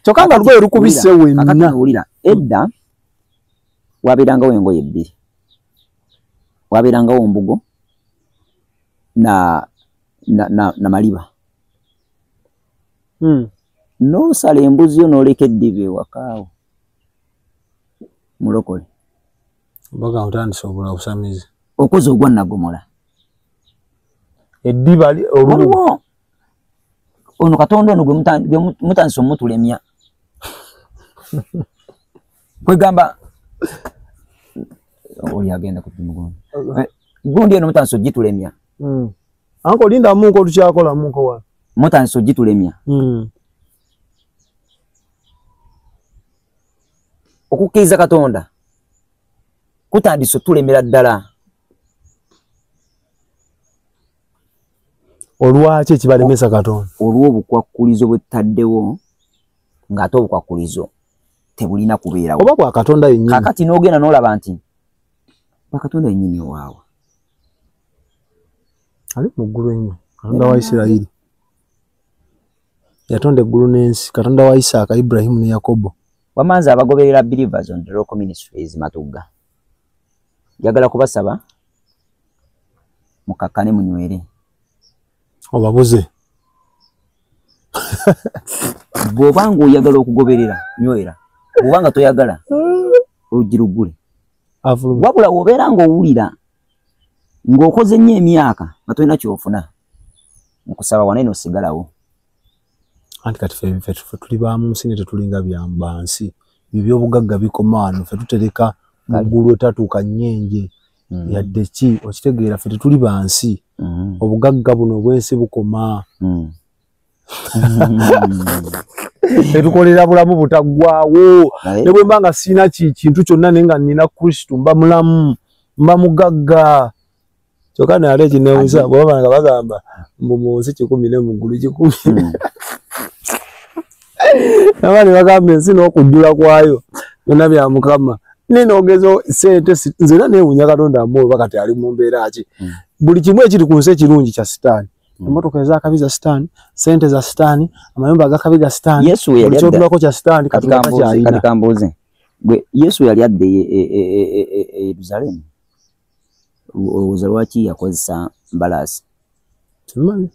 Kyokka nga lugoye lukubise wenna. Kakati wulira, edda wabeerangawo engoye bbiri. Wabeerangawo mbugo na maliba. N'osala embuzi yo n'oleka eddiba ewakaawo. Mulokole. Mbaga otandise obula obusamize. Okoze ogwa naggomola. Eddiba olubugo. Ono Katonda ono gwe mutandise omutulemya. Kwegamba Oli agenda ku mugongo. Gundi eno mutandise ogitulemya. Anko linda munko tukyakola munko wa. Mutandise ogitulemya. Okukkiriza Katonda kutandise otulemera ddala. Olwaki ekibalemesa Katonda? Olw'obukwakkulizo bwe tutaddewo ng'ate obukwakkulizo tebulina kubeerawo. Oba bwa Katonda yennyini. Kaakati n'ogenda n'olaba nti bwa Katonda yennyini waawa. Ali mu ggulu ennyo, Katonda wa Isirayiri. Yatonda eggulu n'ensi, Katonda wa Isaaka, Ibulayimu ne Yakobo. Wamanzi abagoberera Believers on the Rock Ministries Matugga. Njagala kubasaba mukakkane munywere. Obabuze. Bw'oba ng'oyagala okugoberera nywera, bw'oba nga toyagala oluggi luggule. Wabula bw'obeera ng'owulira ng'okoze nnyo emyaka nga tolina ky'ofuna, nkusaba wano eno osigalawo. Anti kati ffe tuli ba mu nsi ne tetulinga bya bansi. Ebyo eby'obugagga bikoma wano, ffe tutereka mu ggulu etatuuka nnyenje. Yadde ki okitegeera, ffe tetuli bansi. Obugagga buno obw'ensi bukoma. Tetukolera bulamu butaggwaawo. Ne bwe mba nga sirina kintu kyonna naye nga nnina Kristo mba mulamu, mba mugagga. Kyokka naye ate ekinneewuunyisa bwe baba nga bagamba mbu mu nsi 10 ne mu ggulu 10. Naba ne bagamba ensi n'okujjula kwayo byonna bya Mukama. Naye n'ogeza ssente nze era neewuunya Katonda mmoyo oba kati ali mu mbeera ki. Buli kimu ekiri ku nsi ekirungi kya Sitaani. Emmotoka ez'akabi za Sitaani, ssente za Sitaani, amayumba ag'akabi ga Sitaani, buli ky'otulako kya Sitaani, Katonda takyalina. Kati kambuuze, gwe Yesu yali adda e Yerusaalemi, olowooza lwaki yakozesa mbalaasi? Simanyi.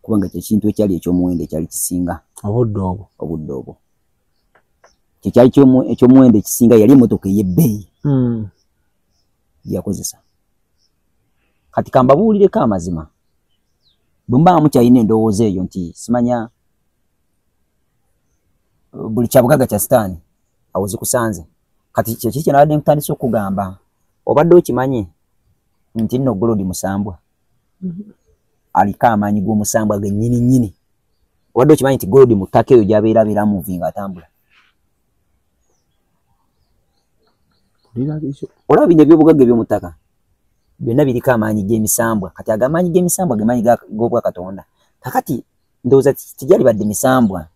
Kubanga kye kintu ekyali eky'omuwendo ekyali kisinga. Obudde obwo. Obudde obwo. Kye kyali eky'omuwendo ekisinga, yali emmotoka ey'ebbeeyi. Yakozesa. Kati kambabuulireko amazima. Bwe mba mukyalina endowooza eyo nti simanya buli kyabugagga kya Sitaani, awo zikusanze. Kati kye kiki nabadde nkutandise okugamba, obadde okimanyi nti nno Golodi musambwa. Aliko amaanyi g'omusambwa gennyini nnyini. Obadde okimanyi nti Golodi mu ttaka eyo gy'abeera abeera amuvinga ng'atambula. Olaba bino eby'obugagga eby'omu ttaka byonna biriko amaanyi g'emisambwa. Kati ago amaanyi g'emisambwa ge maanyi g'obwakatonda. Kakati ndowooza tegyalibadde misambwa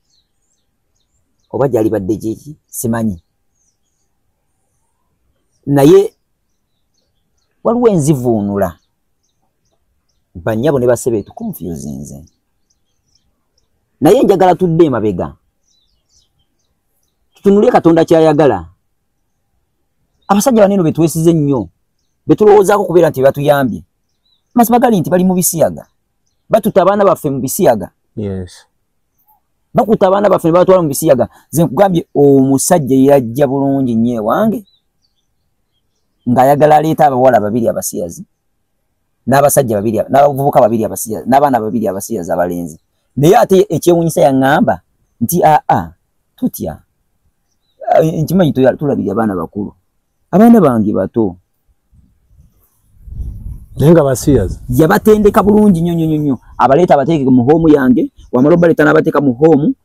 oba gyalibadde kiki simanyi, naye waliwo enzivuunula bannyabo ne bassebo etuconfusinze. Naye njagala tudde emabega tutunule Katonda ky'ayagala. Abasajja banene be twesize nnyo betulowoozaako kubeera nti batuyambye, mazima gali nti bali mu bisiyaga, batutta abaana baffe mu bisiyaga. Yes. Bakutta abaana baffe ne babatwala mu bisiyaga. Nze nkugambye omusajja yajja bulungi nnyo ewange ng'ayagala aleeta abawala babiri abasiyazi n'abasajja babiri n'abavubuka babiri abasiyazi n'abaana babiri abasiyazi abalenzi. Naye ate ekyewuunyisa yaŋŋamba nti aa tutya, nkimanyi tulabirira abaana bakulu, abaana bange bato. Naye nga basiyazi. Yabatendeka bulungi nnyo nnyo nnyo, abaleeta abateeke mu hoomu yange, wamala obaleeta n'abateeka mu hoomu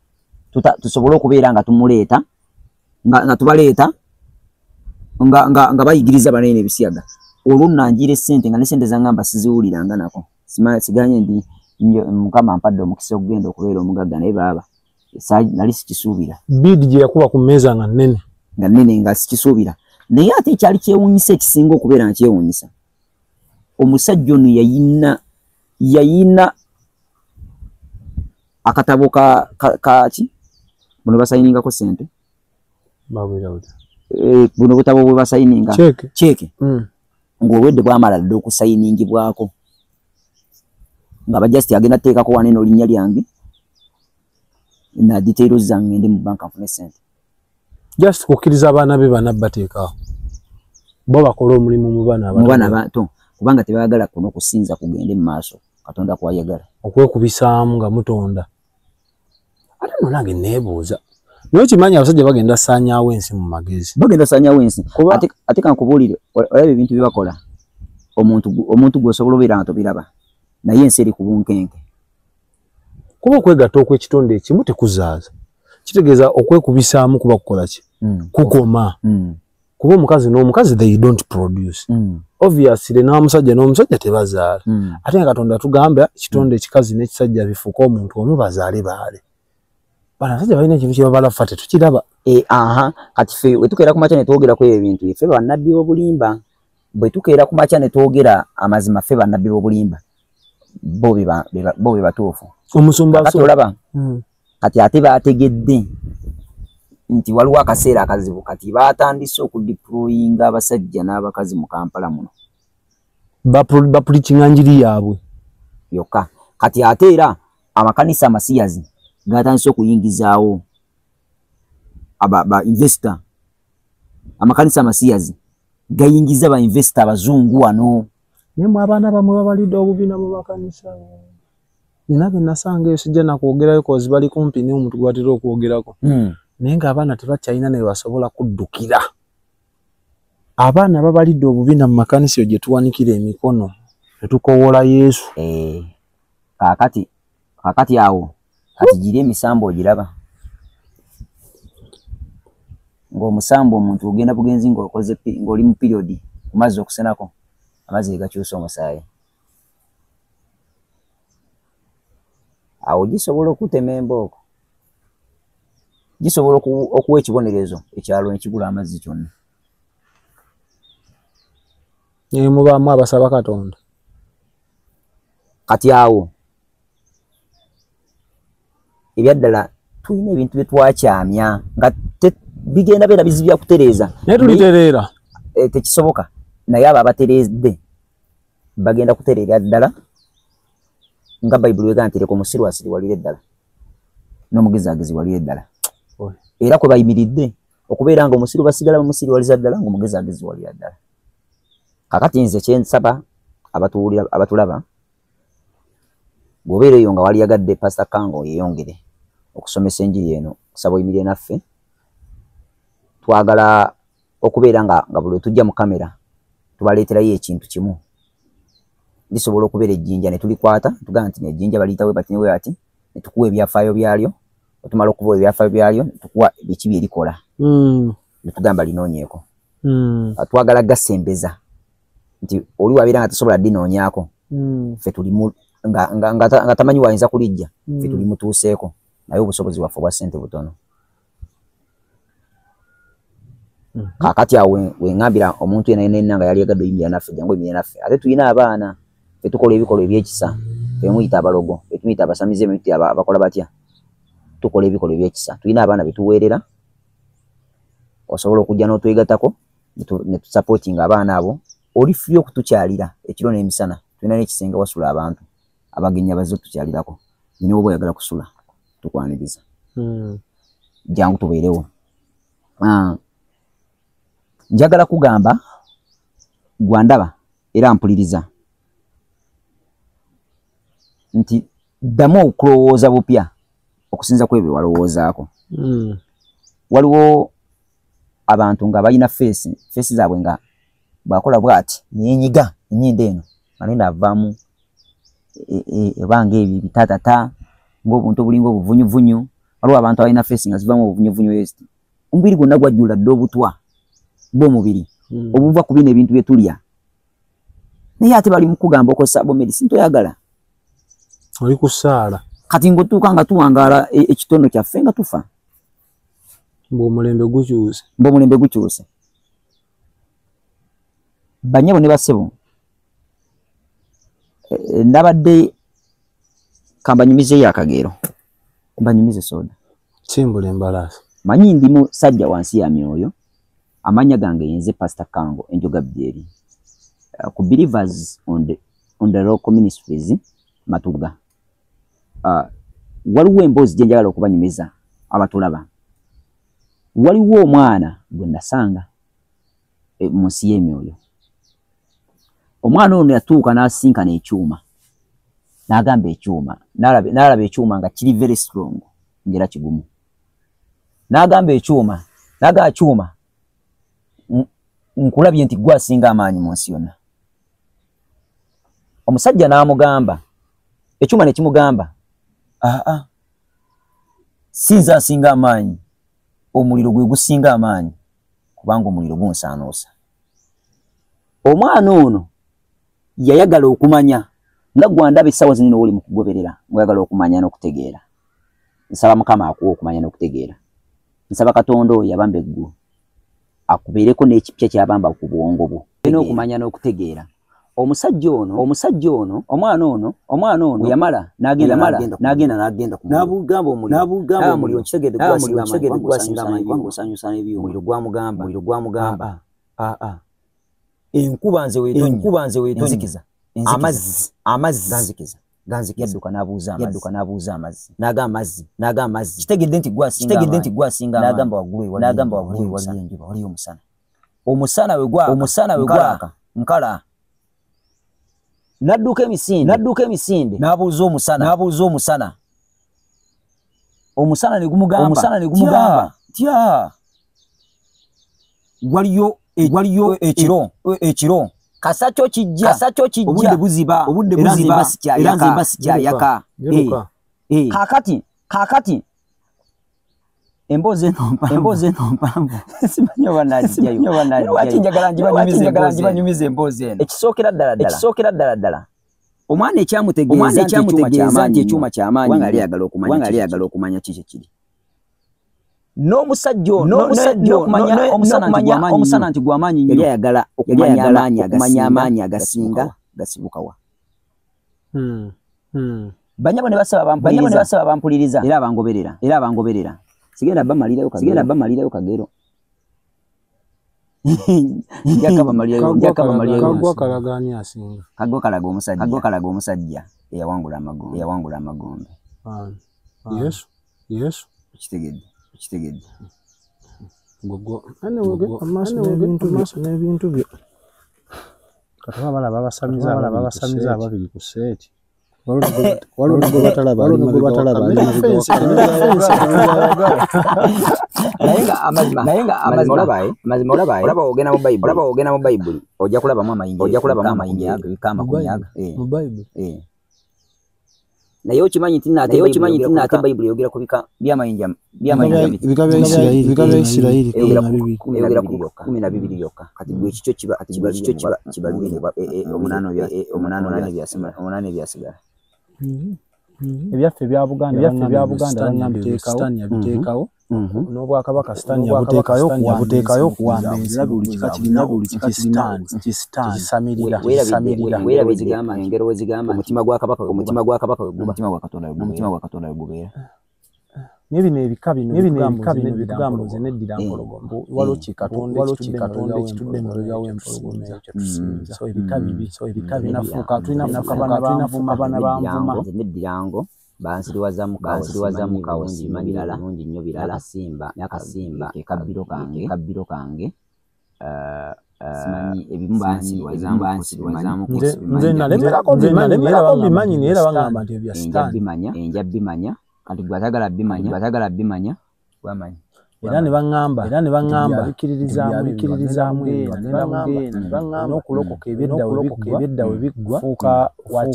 tusobole okubeera nga tumuleeta nga tubaleeta nga bayigiriza banene ebisiyaga. Olwo nnangira essente nga ne ssente zaŋŋamba siziwuliranga nako. Siganye ndi Mukama ampadde omukisa okugenda okubeera omugagga, naye baaba nali sikisuubira. Bidi gye yakuba ku mmeeza nga nnene. Nga nnene nga sikisuubira. Naye ate ekyali kyewuunyisa ekisinga okubeera nga kyewuunyisa, omusajja ono yayina akatabo ka ki buno basayiningako ssente, buno butabo bwe basayininga cheque, ng'obwedde bwamala dda okusayiningibwako, nga bajasti agenda teekako wano eno linnya lyange na details zange ngende mu banka nfune ssente. Just kukkiriza abaana be bana bateekaawo bo bakole omulimu mu baana abato, mu baana abato, kubanga tebaagala kuno kusinza kugende mu maaso Katonda kwayagala okwekubisaamu nga mutonda. Ate nno nange neebuuza, Naye okimanyi abasajja bagenda saanyaawo ensi mu magezi. Bagenda saanyaawo ensi. Ate kankubuulire, olaba ebintu bye bakola, omuntu gw'osobola obeera nga tobiraba, naye ensi eri ku bunkenke. Kuba okwegatta okw'ekitonde ekimu tekuzaaza. Kitegeeza okwekubisaamu kuba kukola ki? Kukoma. Kuba omukazi n'omukazi they don't produce. Obviously n'omusajja n'omusajja tebazaala. Ate nga Katonda tugamba ekitonde ekikazi n'ekisajja bifuuke omuntu omu bazaale baale. Bano abasajja balina ekintu kye babala ffe tetukiraba. Kati ffe bwe tukeera ku makya ne twogera ku ebyo ebintu, ffe bannabbi b'obulimba. Bwe tukeera ku makya ne twogera amazima, ffe bannabbi b'obulimba. Bo be batuufu. Omusumba kati olaba kati ate baategedde nti waliwo akaseera akazibu, kati baatandise okudeployinga abasajja n'abakazi mu Kampala muno. Bapulikinga njiri yaabwe yokka. Kati ate era amakanisa amasiyazi gatandise okuyingizaawo ba investor. Amakanisa amasiyazi gayingiza ba investor abazungu wano. Naye mwe abaana bamwe babalidde obubina mu makanisa. Nina be nasanga eyo sijja nakwogerayo kozi bali kumpi n'omuntu gwe batera okwogerako. Naye ng'abaana tebakyalina ne basobola kuddukira. Abaana babalidde obubina mu makanisa eyo gye tuwanikira emikono ne tukowoola Yesu. Kaakati awo kati giri emisambo ogiraba. Ng'omusambo omuntu ogenda bugenzi ng'okoze ng'oli mu period ku mazzi okusenako, amazzi gakyusa omusaayi. Awo gisobola okutema embooko, gisobola okuwa ekibonerezo ekyalo ne kigula amazzi kyonna. Naye mubaamu abasaba Katonda. Kati awo ebyaddala tulina ebintu bye twakyamya nga bigenda beera bizibu bya kutereeza. Naye tulitereera. Tekisoboka. Naye abo abatereezedde bagenda kutereera ddala nga Bayibuli egamba nti leka omusiru asiriwalire ddala n'omugezi ageziwalire ddala. Era kwe bayimiridde okubeera nga omusiru basigala bamusiriwaliza ddala ng'omugezi ageziwalira ddala. Kaakati nze kye nsaba abatulaba, bw'obeera eyo nga waliyagadde Pastor Kango yeeyongere okusomesa enjiri eno, kusaba oyimirire naffe. Twagala okubeera nga buli lwe tujja mu kamera tubaleeterayo ekintu kimu. Lisobola okubeera ejjinja ne tulikwata, tugamba nti ejjinja baliyita bwe bati ne bwe bati, ne tukuwa ebyafaayo byalyo, otumala okubawa ebyafaayo byalyo, ne tukuwa biki bye likola. Ne tugamba linoonyeeko. Twagala gasembeza nti oli wabeera nga tasobola ddinoonyaako, ffe tuli nga tamanyi wayinza kulijja, ffe tulimutuuseeko, naye obusobozi bwaffe obwa ssente butono. Kaakati awo we ŋŋambira omuntu yenna yenna nga yali yagadde oyimirira naffe, jangu oyimirire naffe. Ate tulina abaana, ffe tukola ebikolwa eby'ekisa, ffe muyita abalogo, ffe tumuyita abasamize, muyita abakola batya, tukola ebikolwa eby'ekisa. Tulina abaana be tuweerera, osobola okujja n'otwegattako ne tusupportinga abaana abo. Oli free okutukyalira ekiro n'emisana, tulina n'ekisenge wasula abantu abagenyi abazze otukyalirako. Nnyini woba oyagala kusula tukwaniriza. Jangu tubeerewo. Njagala kugamba gwandaba era mpuliriza nti ddamu okulowooza bupya okusinza ku ebyo walowoozaako. Waliwo abantu nga balina feesi zaabwe nga bw'akola bw'ati neyenyiga ennyindo eno nga nenda avaamu ebanga ebyo ebitatata ng'obuntu obulinga obuvunyuvunyu. Waliwo abantu abalina feesi nga zivaamu obuvunyuvunyu bweziti, omubiri gwonna gwajjula dda obutwa bw'omubiri obuva ku bino ebintu bye tulya, naye ate bali mu kugamba okozesa herbal medicine toyagala, oli kusaala. Kati ng'otuuka nga tuwangaala ekitono kyaffe nga tufa. Mbu omulembe gukyuse. Mbu omulembe gukyuse. Bannyabo ne bassebo, nabadde kambanyumizeeyo akagero, mbanyumize soda. Simbula embalaasi. Manyi ndi musajja wansi ya myoyo, amannya gange yenze Pastor Kango Enjoga Byeri ku Believers on the Rock Ministries Matuga. Waliwo emboozi gye njagala okubanyumiza abatulaba. Waliwo omwana gwe nasanga mu nsi y'emyoyo. Omwana ono yatuuka n'asinkana ekyuma, n'agamba ekyuma, n'alaba ekyuma nga kiri very strong ng'era kigumu. N'agamba ekyuma, n'agamba kyuma, nkulabye nti gwe asinga amaanyi mu nsi yonna. Omusajja n'amugamba, ekyuma ne kimugamba, aa, si nze asinga amaanyi, omuliro gwe gusinga amaanyi, kubanga omuliro gunsaanuusa. Omwana ono yayagala okumanya, nga gwandaba essaawa zino oli mu kugoberera, ng'oyagala okumanya n'okutegeera. Nsaba Mukama akuwe okumanya n'okutegeera. Nsaba Katonda oyo yabamba eggulu akubeereko n'ekipya ky'abamba ku bwongo bwo. N'okumanya n'okutegeera. Omusajja ono, omwana ono yamala n'agenda ku n'abugamba omuliro, nkitegedde gwasinga amaanyi, osanyusa n'ebyuma. Omuliro gwamugamba, aa, enkuba nze weetonnya, enzikiza, amazzi ganzikiza. Yadduka n'abuuza amazzi, n'agamba amazzi, kitegedde nti gwasinga, n'agamba waggulu waliyo enjuba, waliyo omusana. Omusana we gwaka, nkala. N'adduka emisinde, n'abuuza omusana. Omusana ne gumugamba, tya, waliyo ekiro. Kasakyo kijja, obudde buziba, era nze mba sikyayaka. Kaakati emboozi eno mpanvu, simanyi oba nnaagijjayo. Lwaki njagala ngibanyumize emboozi eno? Ekisookera ddala ddala, omwana ekyamutegeeza nti ekyuma ky'amaanyi, kubanga yali ayagala okumanya kiki kiri. N'omusajja ono n'okumanya omusana nti gw'amaanyi nnyo, yali ayagala okumanya amaanyi agasinga gasibuka wa. Banyabo ne basaba bampuliriza, era abangoberera. Sigenda bamalirayo kagero. Kagwa kalaga ani asinga? Kagwa kalaga omusajja eyawangula amagombe. Yesu. Kitegedde. Amaaso n'ebintu byo. Kati balaba abasamize ababiri ku seeti. Waliwo gwe batalaba. Naye nga amazima olaba ogenda mu Bayibuli, ojja kulabamu amayinja ebika amakumi aga. Mu Bayibuli? Naye okimanyi nti ate Bayibuli eyogera ku bika by'amayinja bika bya Isirayiri 12 byokka. Kati gwe ekikyo kibalire omunaana ebyasigala. Ebyaffe ebya Buganda Sitaani yabiteekawo, n'obwakabaka Sitaani yabuteekawo okuwamba ensi. Buli kika kirina Sitaani kisamirira. Engero we zigamba omutima gwa kabaka n'omutima gwa Katonda we gubeera. N'ebino ebika bino bitugamba nze neddira mpologoma. Waliwo kikatonda ekitudde emabega w'empologoma ekyo tusinza. So ebika bibi, tulinafuuka baana ba nvuma. Nze neddira ngo bansiriwaza mukawo simanyi bulungi nnyo birala. N'akasimba ke kabbiro kange. Simanyi ebimu bansiriwazamu. Nze nalemerako mbimanyi naye era bangamba nti ebya Sitaani. Enja bimanya. Kati gwe atagala bimanya wamanyi. Era ne baŋŋamba bikkiririzaamu n'okulokoka ebyedda we biggwa, fuuka wa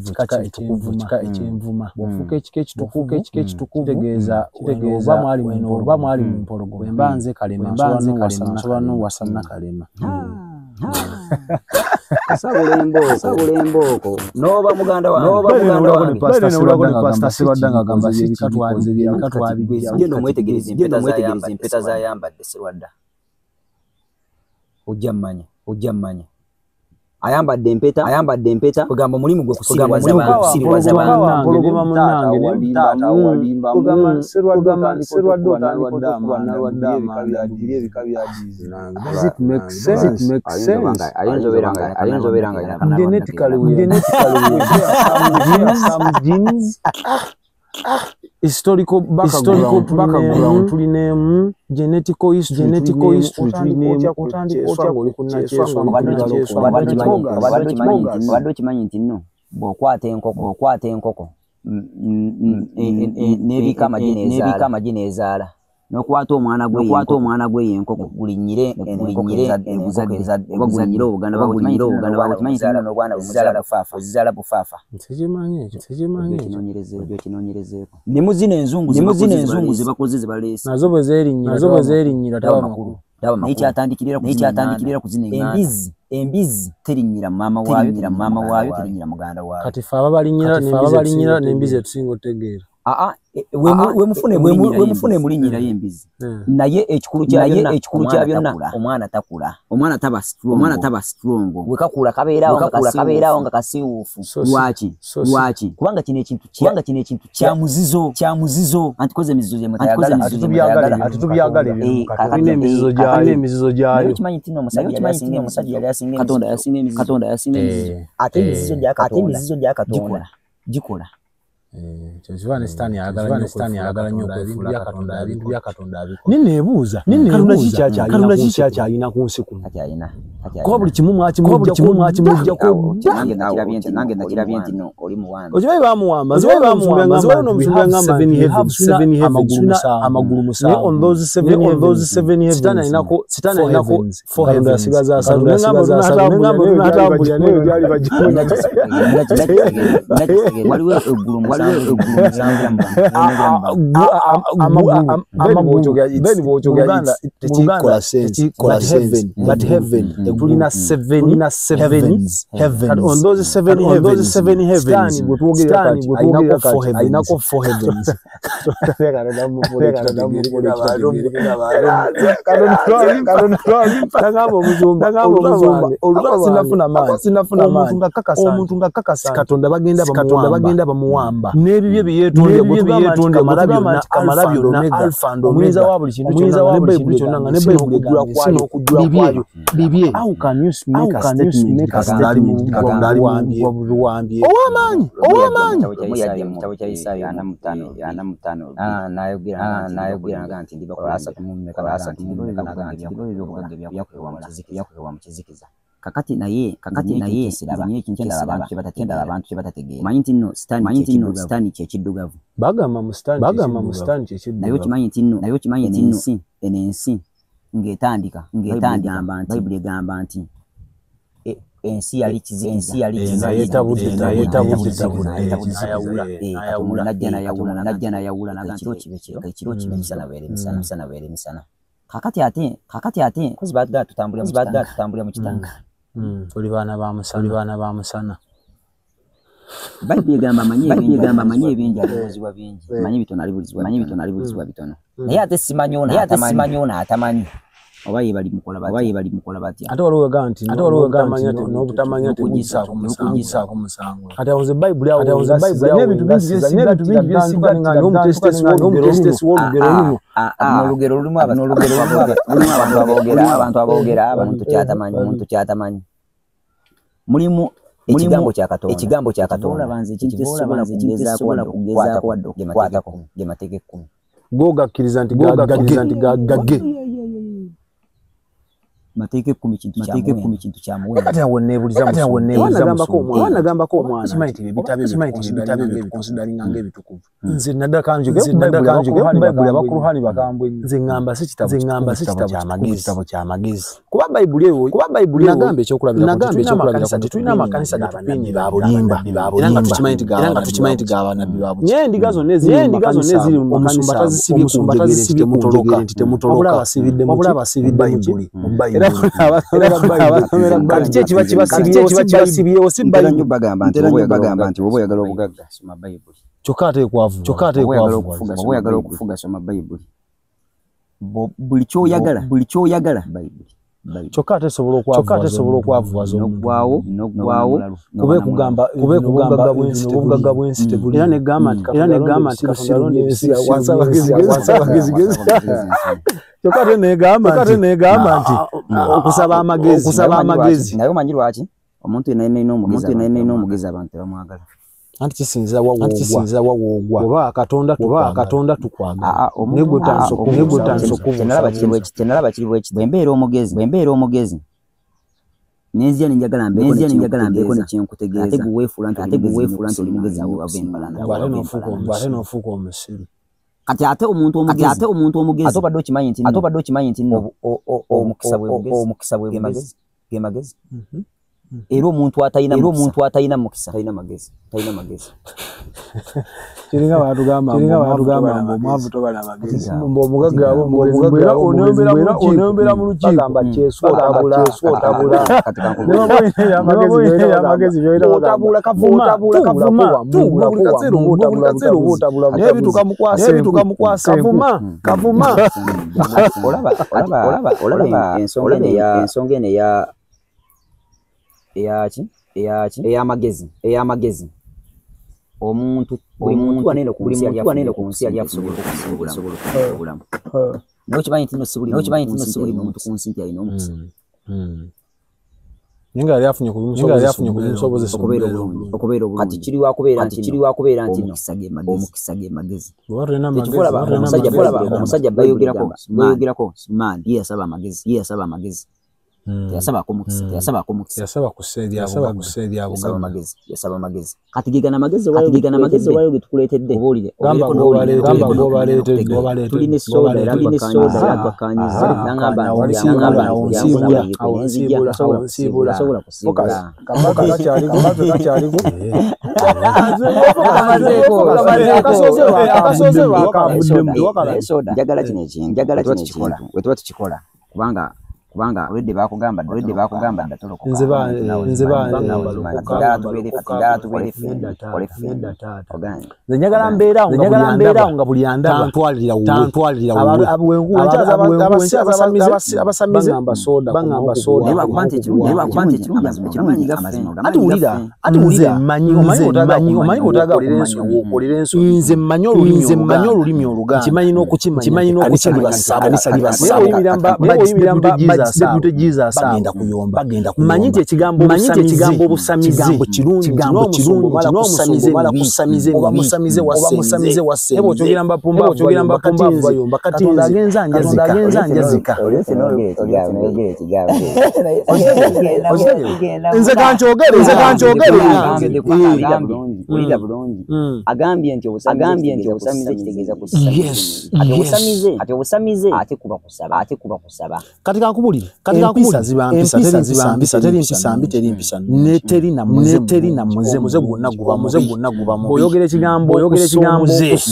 kika ekitukuvu eky'envuma. Bw'ofuuka ekika ekitukuvu kitegeeza oba mwali mu mpologoma. Bwe mba nze Kalema nsobola n'owasa Nakalema. Sabula embooko n'oba muganda wange. Genda omwetegereze empeta z'ayambadde Serwadda. Ojja mmanya. Ayambadde empeta kugamba omulimu gwe kusiriwaza mpologoma munnange. Does it make sense? Ayinza obeera nga genetically we have some genes. Historical background tulinemu, genetical history tulinemu. Obadde okimanyi nti nno bw'okwata enkoko n'ebika amagi n'ezaala N'okwata omwana gwe enkoko gulinyire oba gulinyire obuganda okimanyi nti n'obwana bwe bufaafa. Sikimanyi ekyo. Okinoonyerezeeko. Ne mu zino enzungu ze bakoze ze baleese. Nazo bwe zeerinnyira taba makulu. Naye kyatandikirira ku zino embizzi terinnyira maama waayo terinnyira muganda waayo. Kati ffe ababalinnyira n'embizzi etusinga otegeera. Wemufune mulinnyirayo embizzi. Naye ekikulu kya byonna omwana takula. Omwana taba strong. Bwe kakula kabeerawo nga kasiwuufu. Lwaki? Kubanga kino ekintu kya muzizo. Anti koze emizizo gye mutayagala. Ate tubyagala ebyo. Tulina emizizo gyayo. Naye okimanyi nti omusajja yali asinga Katonda yasinga emizizo. Ate emizizo gya Katonda gikola. Kyekiva ne Sitaani ayagala nnyo okwefuula Katonda ebintu bya Katonda abikola. Neebuuza Katonda ki kyakyalina ku nsi kuno? Kuba buli kimu mwakimuggyako. Nange nakirabye nti no oli muwambe. Okimanyi baamuwamba. Nze waliwo n'omusumba yangamba nti amagulu musanvu. Naye on those seven heavens Sitaani alinako four heavens. Yasigaza asatu. Nengamba n'atambulira n'eyo gyali bajja. Waliwo eggulu but heaven tulina seven heavens. On those seven heavens Sitaani bwe twogerera kati alinako four heavens. Sinafuna maanyi omuntu nga kakasa Katonda bagenda bamuwamba n'ebibye bye yeetondera kamala byonna Alpha and Omega omuyinza wa buli kintu kyonna nga ne Bayibuli egamba n'okujjula kwayo bibye. How can you make a statement Katonda ali buwambye ow'amaanyi? Ekitabo kya Isaaya 45 n'ayogera nti ndibakulasa mu kizikiza. Kakati naye ekintu abantu kye batategeera. Omanyi nti nno Sitaani kye kiddugavu. Bagamba mu Sitaani kye kiddugavu. Naye okimanyi nti nno eno ensi ng'etandika Bayibuli egamba nti ensi yali kizikiza. Najja n'ayawula ekiro kibe misana beere misana. Kakati ate kozi baatugamba tutambulira mu kitanga. Tuli baana ba musana. Bayibuli egamba amanyi ebingi alibulizibwa bingi. Manyi bitono alibulizibwa bitono. Naye ate simanyi ono atamanyi. Oba ye bali mukola batya. Ate waliwo wegamba nti n'obutamanya tekugisaako musango. Kati awo nze Bayibuli awo n'ebintu bingi byesigattira n'omutesitesi w'olugero luno. Olugero lulimu abantu aboogera omuntu ky'atamanyi. Mulimu ekigambo kya Katonda. Ekintu kugezaako wadde okukwatako ge mateeka ekkumi. Go gakkiriza nti gagge. Mateeka ekkumi kintu kya muwendo. Kati awo neebuuliza nagambako omwana. Simanyi nti ebitabo ebyo tukonsidaringa ng'ebitukuvu. Nze naddaka njogere ku Bayibuli abakuruhani bakambwe nnyo. Nze ŋŋamba si kitabo kya magezi. Kuba Bayibuli nagamba ekyokulabirako tetulina amakanisa gatupiini ba bulimba. Era nga tukimanyi nti ga bannabbi ba buki. Naye endiga zonna eziri mu makanisa omusumba tazisibye ku njegere nti temutoloka. Wabula abasiibidde mu Bayibuli. Kati ki ekiba kibasibyewo si Bayibuli. Bagamba nti bw'oba oyagala obugagga soma Bayibuli. Kyokka ate ekwavu. Bw'oba oyagala okufuga soma Bayibuli. Buli ky'oyagala Bayibuli. Kyokka ate esobola okwavuwaza n'oggwawo kube kugamba obugagga bw'ensi tebuli. Era negamba nti Katonda alonda ebisiru. Kyokka ate negamba nti okusaba amagezi. Naye omanyi lwaki? Omuntu yenna alina omugezi abantu tebamwagala. Anti kisinziira wa woogwa. Oba Katonda tukwagala. Naye gwe otandise okubuusa. Kyenalaba kiri bwe kiti. Bwe mbeera omugezi nenzija ne njagala mbeeko ne kyenkutegeeza. Ate gwe weefuula nti oli mugezi nnyo okusinga. Ate n'ofuuka omusiru. Kati ate omuntu omugezi ate obadde okimanyi nti omukisa bwe bugezi ge magezi. Era omuntu atalina mukisa talina magezi. Kiringa batugamba omwavu tobala magezi. Omugagga onombera mu lukiiko bagamba kyeswa otabula. Otabula kavuma tuula n'ebituka mukwasa kavuma. Olaba ensonga eno eyaki ey'amagezi. Omuntu buli muntu wanene ku nsi yali asobola okusinga obulamu. Naye okimanyi nti nno si buli muntu ku nsi nti alina omukisa. Naye nga yali afunye ku bimusobozesa okubeera obulungi. Kati kiri wakubeera nti omukisa ge magezi. Omusajja bayogerako man ye yasaba amagezi. Teyasabako mukisa. Yasaba amagezi. Kati gegana amagezi olwayo ge tukuleetedde. Tulina essoda era twakkaanyizza. N'angamba nti sobola kusiibula. Njagala kino ekintu bwe tuba tukikola kubanga olwedde bakugamba dda tolokoka. Nze njagala mbeera awo nga buli andaba tantwalira wuwe. Abasamize bangamba soda. Ati wulira omanyi bw'otaagala okolera ensobi. Nze mmanyi olulimi Oluganda. Nkimanyi n'okukimanya kanisa libasaba. Bagenda kuyomba. Mmanyi nti ekigambo obusamize kigambo kirungi n'omusumba oba musamize wasse. Ebo okyogera mbapumba bayomba. Katonda agenza anjazika. Nze kankyogere. Wulira bulungi. Agambye nti obusamize kitegeeza kusaba. Ate obusamize ate kuba kusaba. Kati kankubulire. Empisa ziba mpisa teri mpisa mbi teri mpisa neteri na muze gwonna guba mubi. Oyogera ekigambo kussa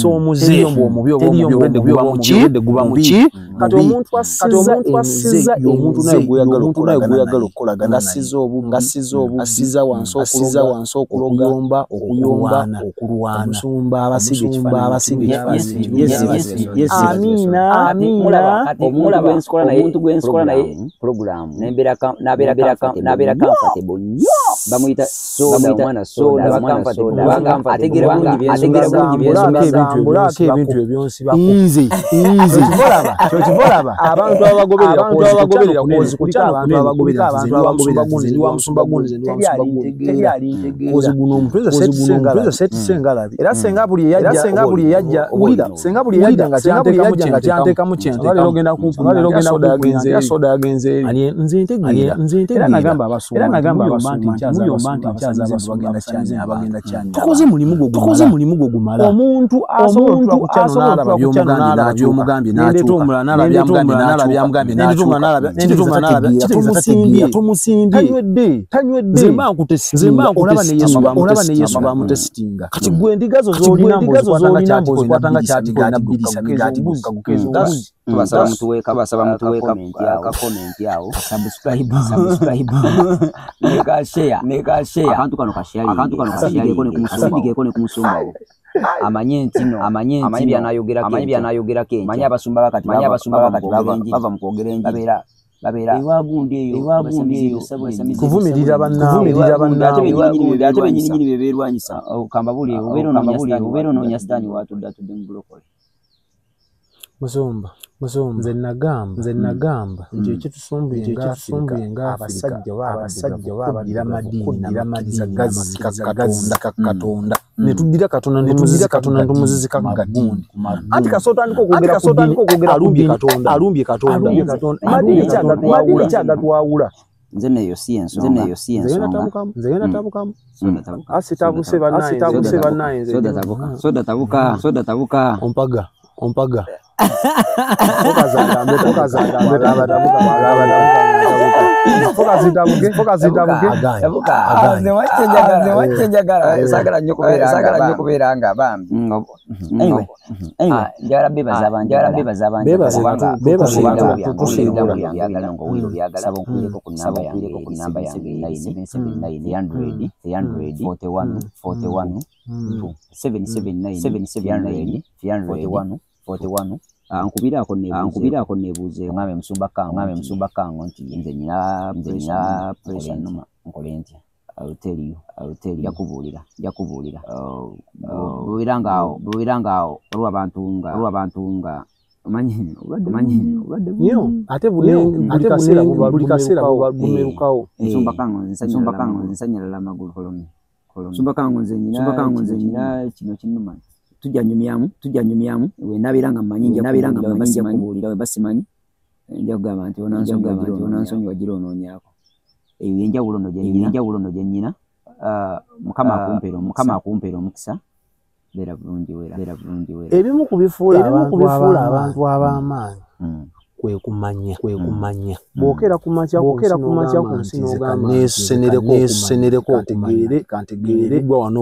omuze omubi oba omubi obwedde guba muki. Kati omuntu assiza omuntu naye gweyagala okukolagana ng'assiza obubi assiza wansi okuloga okuyomba okulwana omusumba abasiga ekifaananyi. Amiina. Omuntu gwe nsikola naye program n'abeera comfortable nnyo. Bamuyita soda omwana ategeera bulungi byensonga ebintu ebyonsibako. Nze kyova abantu abagoberera kozi abantu abagoberera nze ndi wa musumba gundi kozi guno omutuuze setise engalabi. Era senga buli eyajja nga kyanteekamu kyenteekamu. Ogenda kumpa soda yagenze eri. Nze ntegeera. Era nagamba abasumba nti nkyaza abagenda kyanya. Tukoze mulimu gwo gumala. Omuntu asobola okukyano n'alaba by'omugambye n'akyuka n'alaba byamugambye n'akyuka. Tumusimbye tanywedde. Olaba ne Yesu bamutesitinga. Kati gwe endiga zo z'olina mbuzikwata nga kyati bbiri migaati buzi. Tubasaba mutuweeka ka comment awo, subscribe ne ka share akantu kano ka share asigeko ne kumusumba wo amanye nti byanayogerako manye abasumba bakati bava mu kwogera enjiri babeera ewagundi eyo kuvumirira bannaabwe ate bennyininyini be beerwanyisa. Kambabuli obeera onoonya sitaani waatudde atudde mu bulokole. Musumba nze nagamba nti ekitusumbuye nga abasajja kuddira madiini gazika Katonda ne tuddira Katonda ne tumuzizika gundi. Anti kasooka otandika okwogera alumbye Katonda. Madiini kyagatwawula. Nze neyo si ensonga. Nze ngenda tabukamu. Asitabuse bannaye nze. Soda tabuka. Ompaga. Ompaga. Saagala nnyo kubeera nga bambi. Anyway, njagala beebaza abantu ku namba yange 779 300 41 41 779 779 41 41. Ankubiraako neebuuze omwami Musumba Kango nti nze nina pressure nnuma, nkole ntya? I will tell you nja kubuulira. Bw'obeera ng'awo waliwo abantu nga omanyi obulwadde nnyo, ate buli kaseera bumerukawo. Musumba Kango nsanyalala amagulu. Musumba Kango nze nina kino kinnuma. Tujja nyumyamu we nabeera nga mmanyi nja kubuulira, we basimanyi nja kugamba nti onansonyiwa gira onoonyaako. Eyo enjawulo nno gye nnyina. Mukama akumpeera omukisa. Beera bulungi weera. Ebimu ku bifuula abantu ab'amaanyi kwe kumanya. Bw'okeera ku makya ku nsi n'ogamba neesenereko kantegeere gwa wano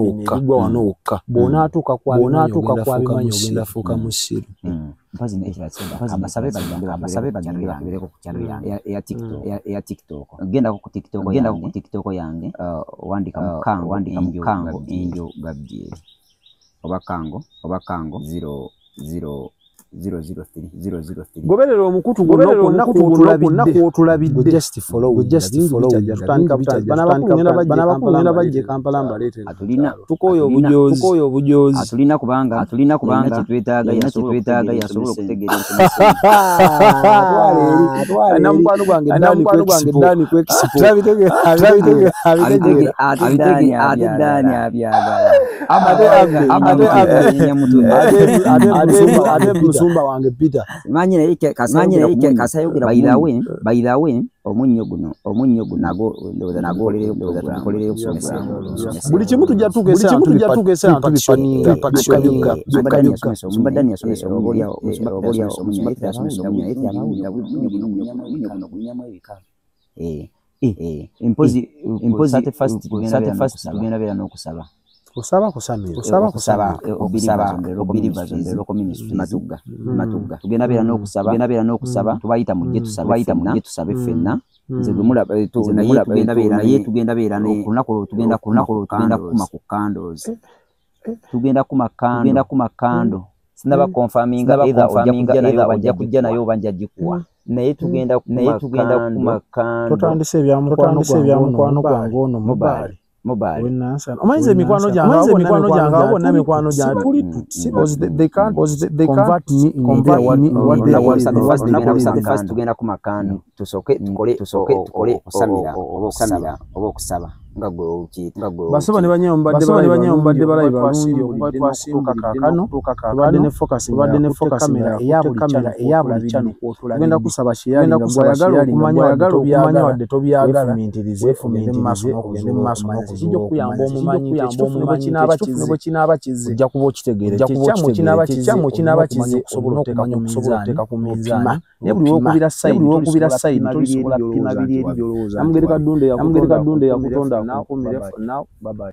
wokka. Bw'onaatuuka ku abimanyi ogenda fuuka musiru. Abasabe bagende bakebereko ku channel yange eya TikTok. Gendako ku TikTok yange, wandika Mukango Angel Gabriel oba Kango 0 0 0 0 3 0 0 3. Goberera omukutu gwonna kw'otulabidde. Just follow. Bano bajje Kampala mbaleete. Tukooye obujoozi. Atulina kubanga kyetwetaaga yasobola okutegeera Alina mukwano gwange Dani ku Expo. Ate Dani abyagala. Ate musumba wange Peter. Manyi naye kasayogera by the way omunnyo guno nagwo ndowooza nagolereyo okusomesa. Buli kimu tujja tuuka esaana tubipaninga. Musumba Dani yasomesa omunnyo guno gunyamu ebika. Mpozi first tugenda beera n'okusaba. Kusaba kusamira. Believers on the Local Ministry Matugga. Tugenda beera n'okusaba tubayita mujje tusabe ffenna. Nze gwe mulaba naye tugenda beera ne ku lunaku olwo tugenda kukuma ku candles. Tugenda kuma candle. Sinaba confirminga either ojja kujja nayo oba nja gikuwa. Naye tugenda kuma candle. Totandise ebya mukwano gwange ono Mobile. Omanyiza emikwano gyange abo bonna mikwano gyange tuli tuti they can't convert me in their first tugenda kuma candle tusooke tukole okusamira oba okusaba nga gwe okiyita. Basoba ne banyewo mbadde balayi balungi okuba twasimbulidde kaakano tubadde ne focus eya buli channel tugenda kusaba sharing gw'oyagala okumanya wadde tobyagala weefumiitirize ogende mu maaso n'okuzuula kijja okukuyamba omumanyi ekituufu ne bwe kinaaba kizze ojja kuba okitegeera ekikyamu kinaaba kizze osobola okuteeka ku minzaani naye buli lw'okubira sayini tosobola kupima biri eri by'olowooza. Namugereka Ddunda yakutonda akukumire for now. Bye bye.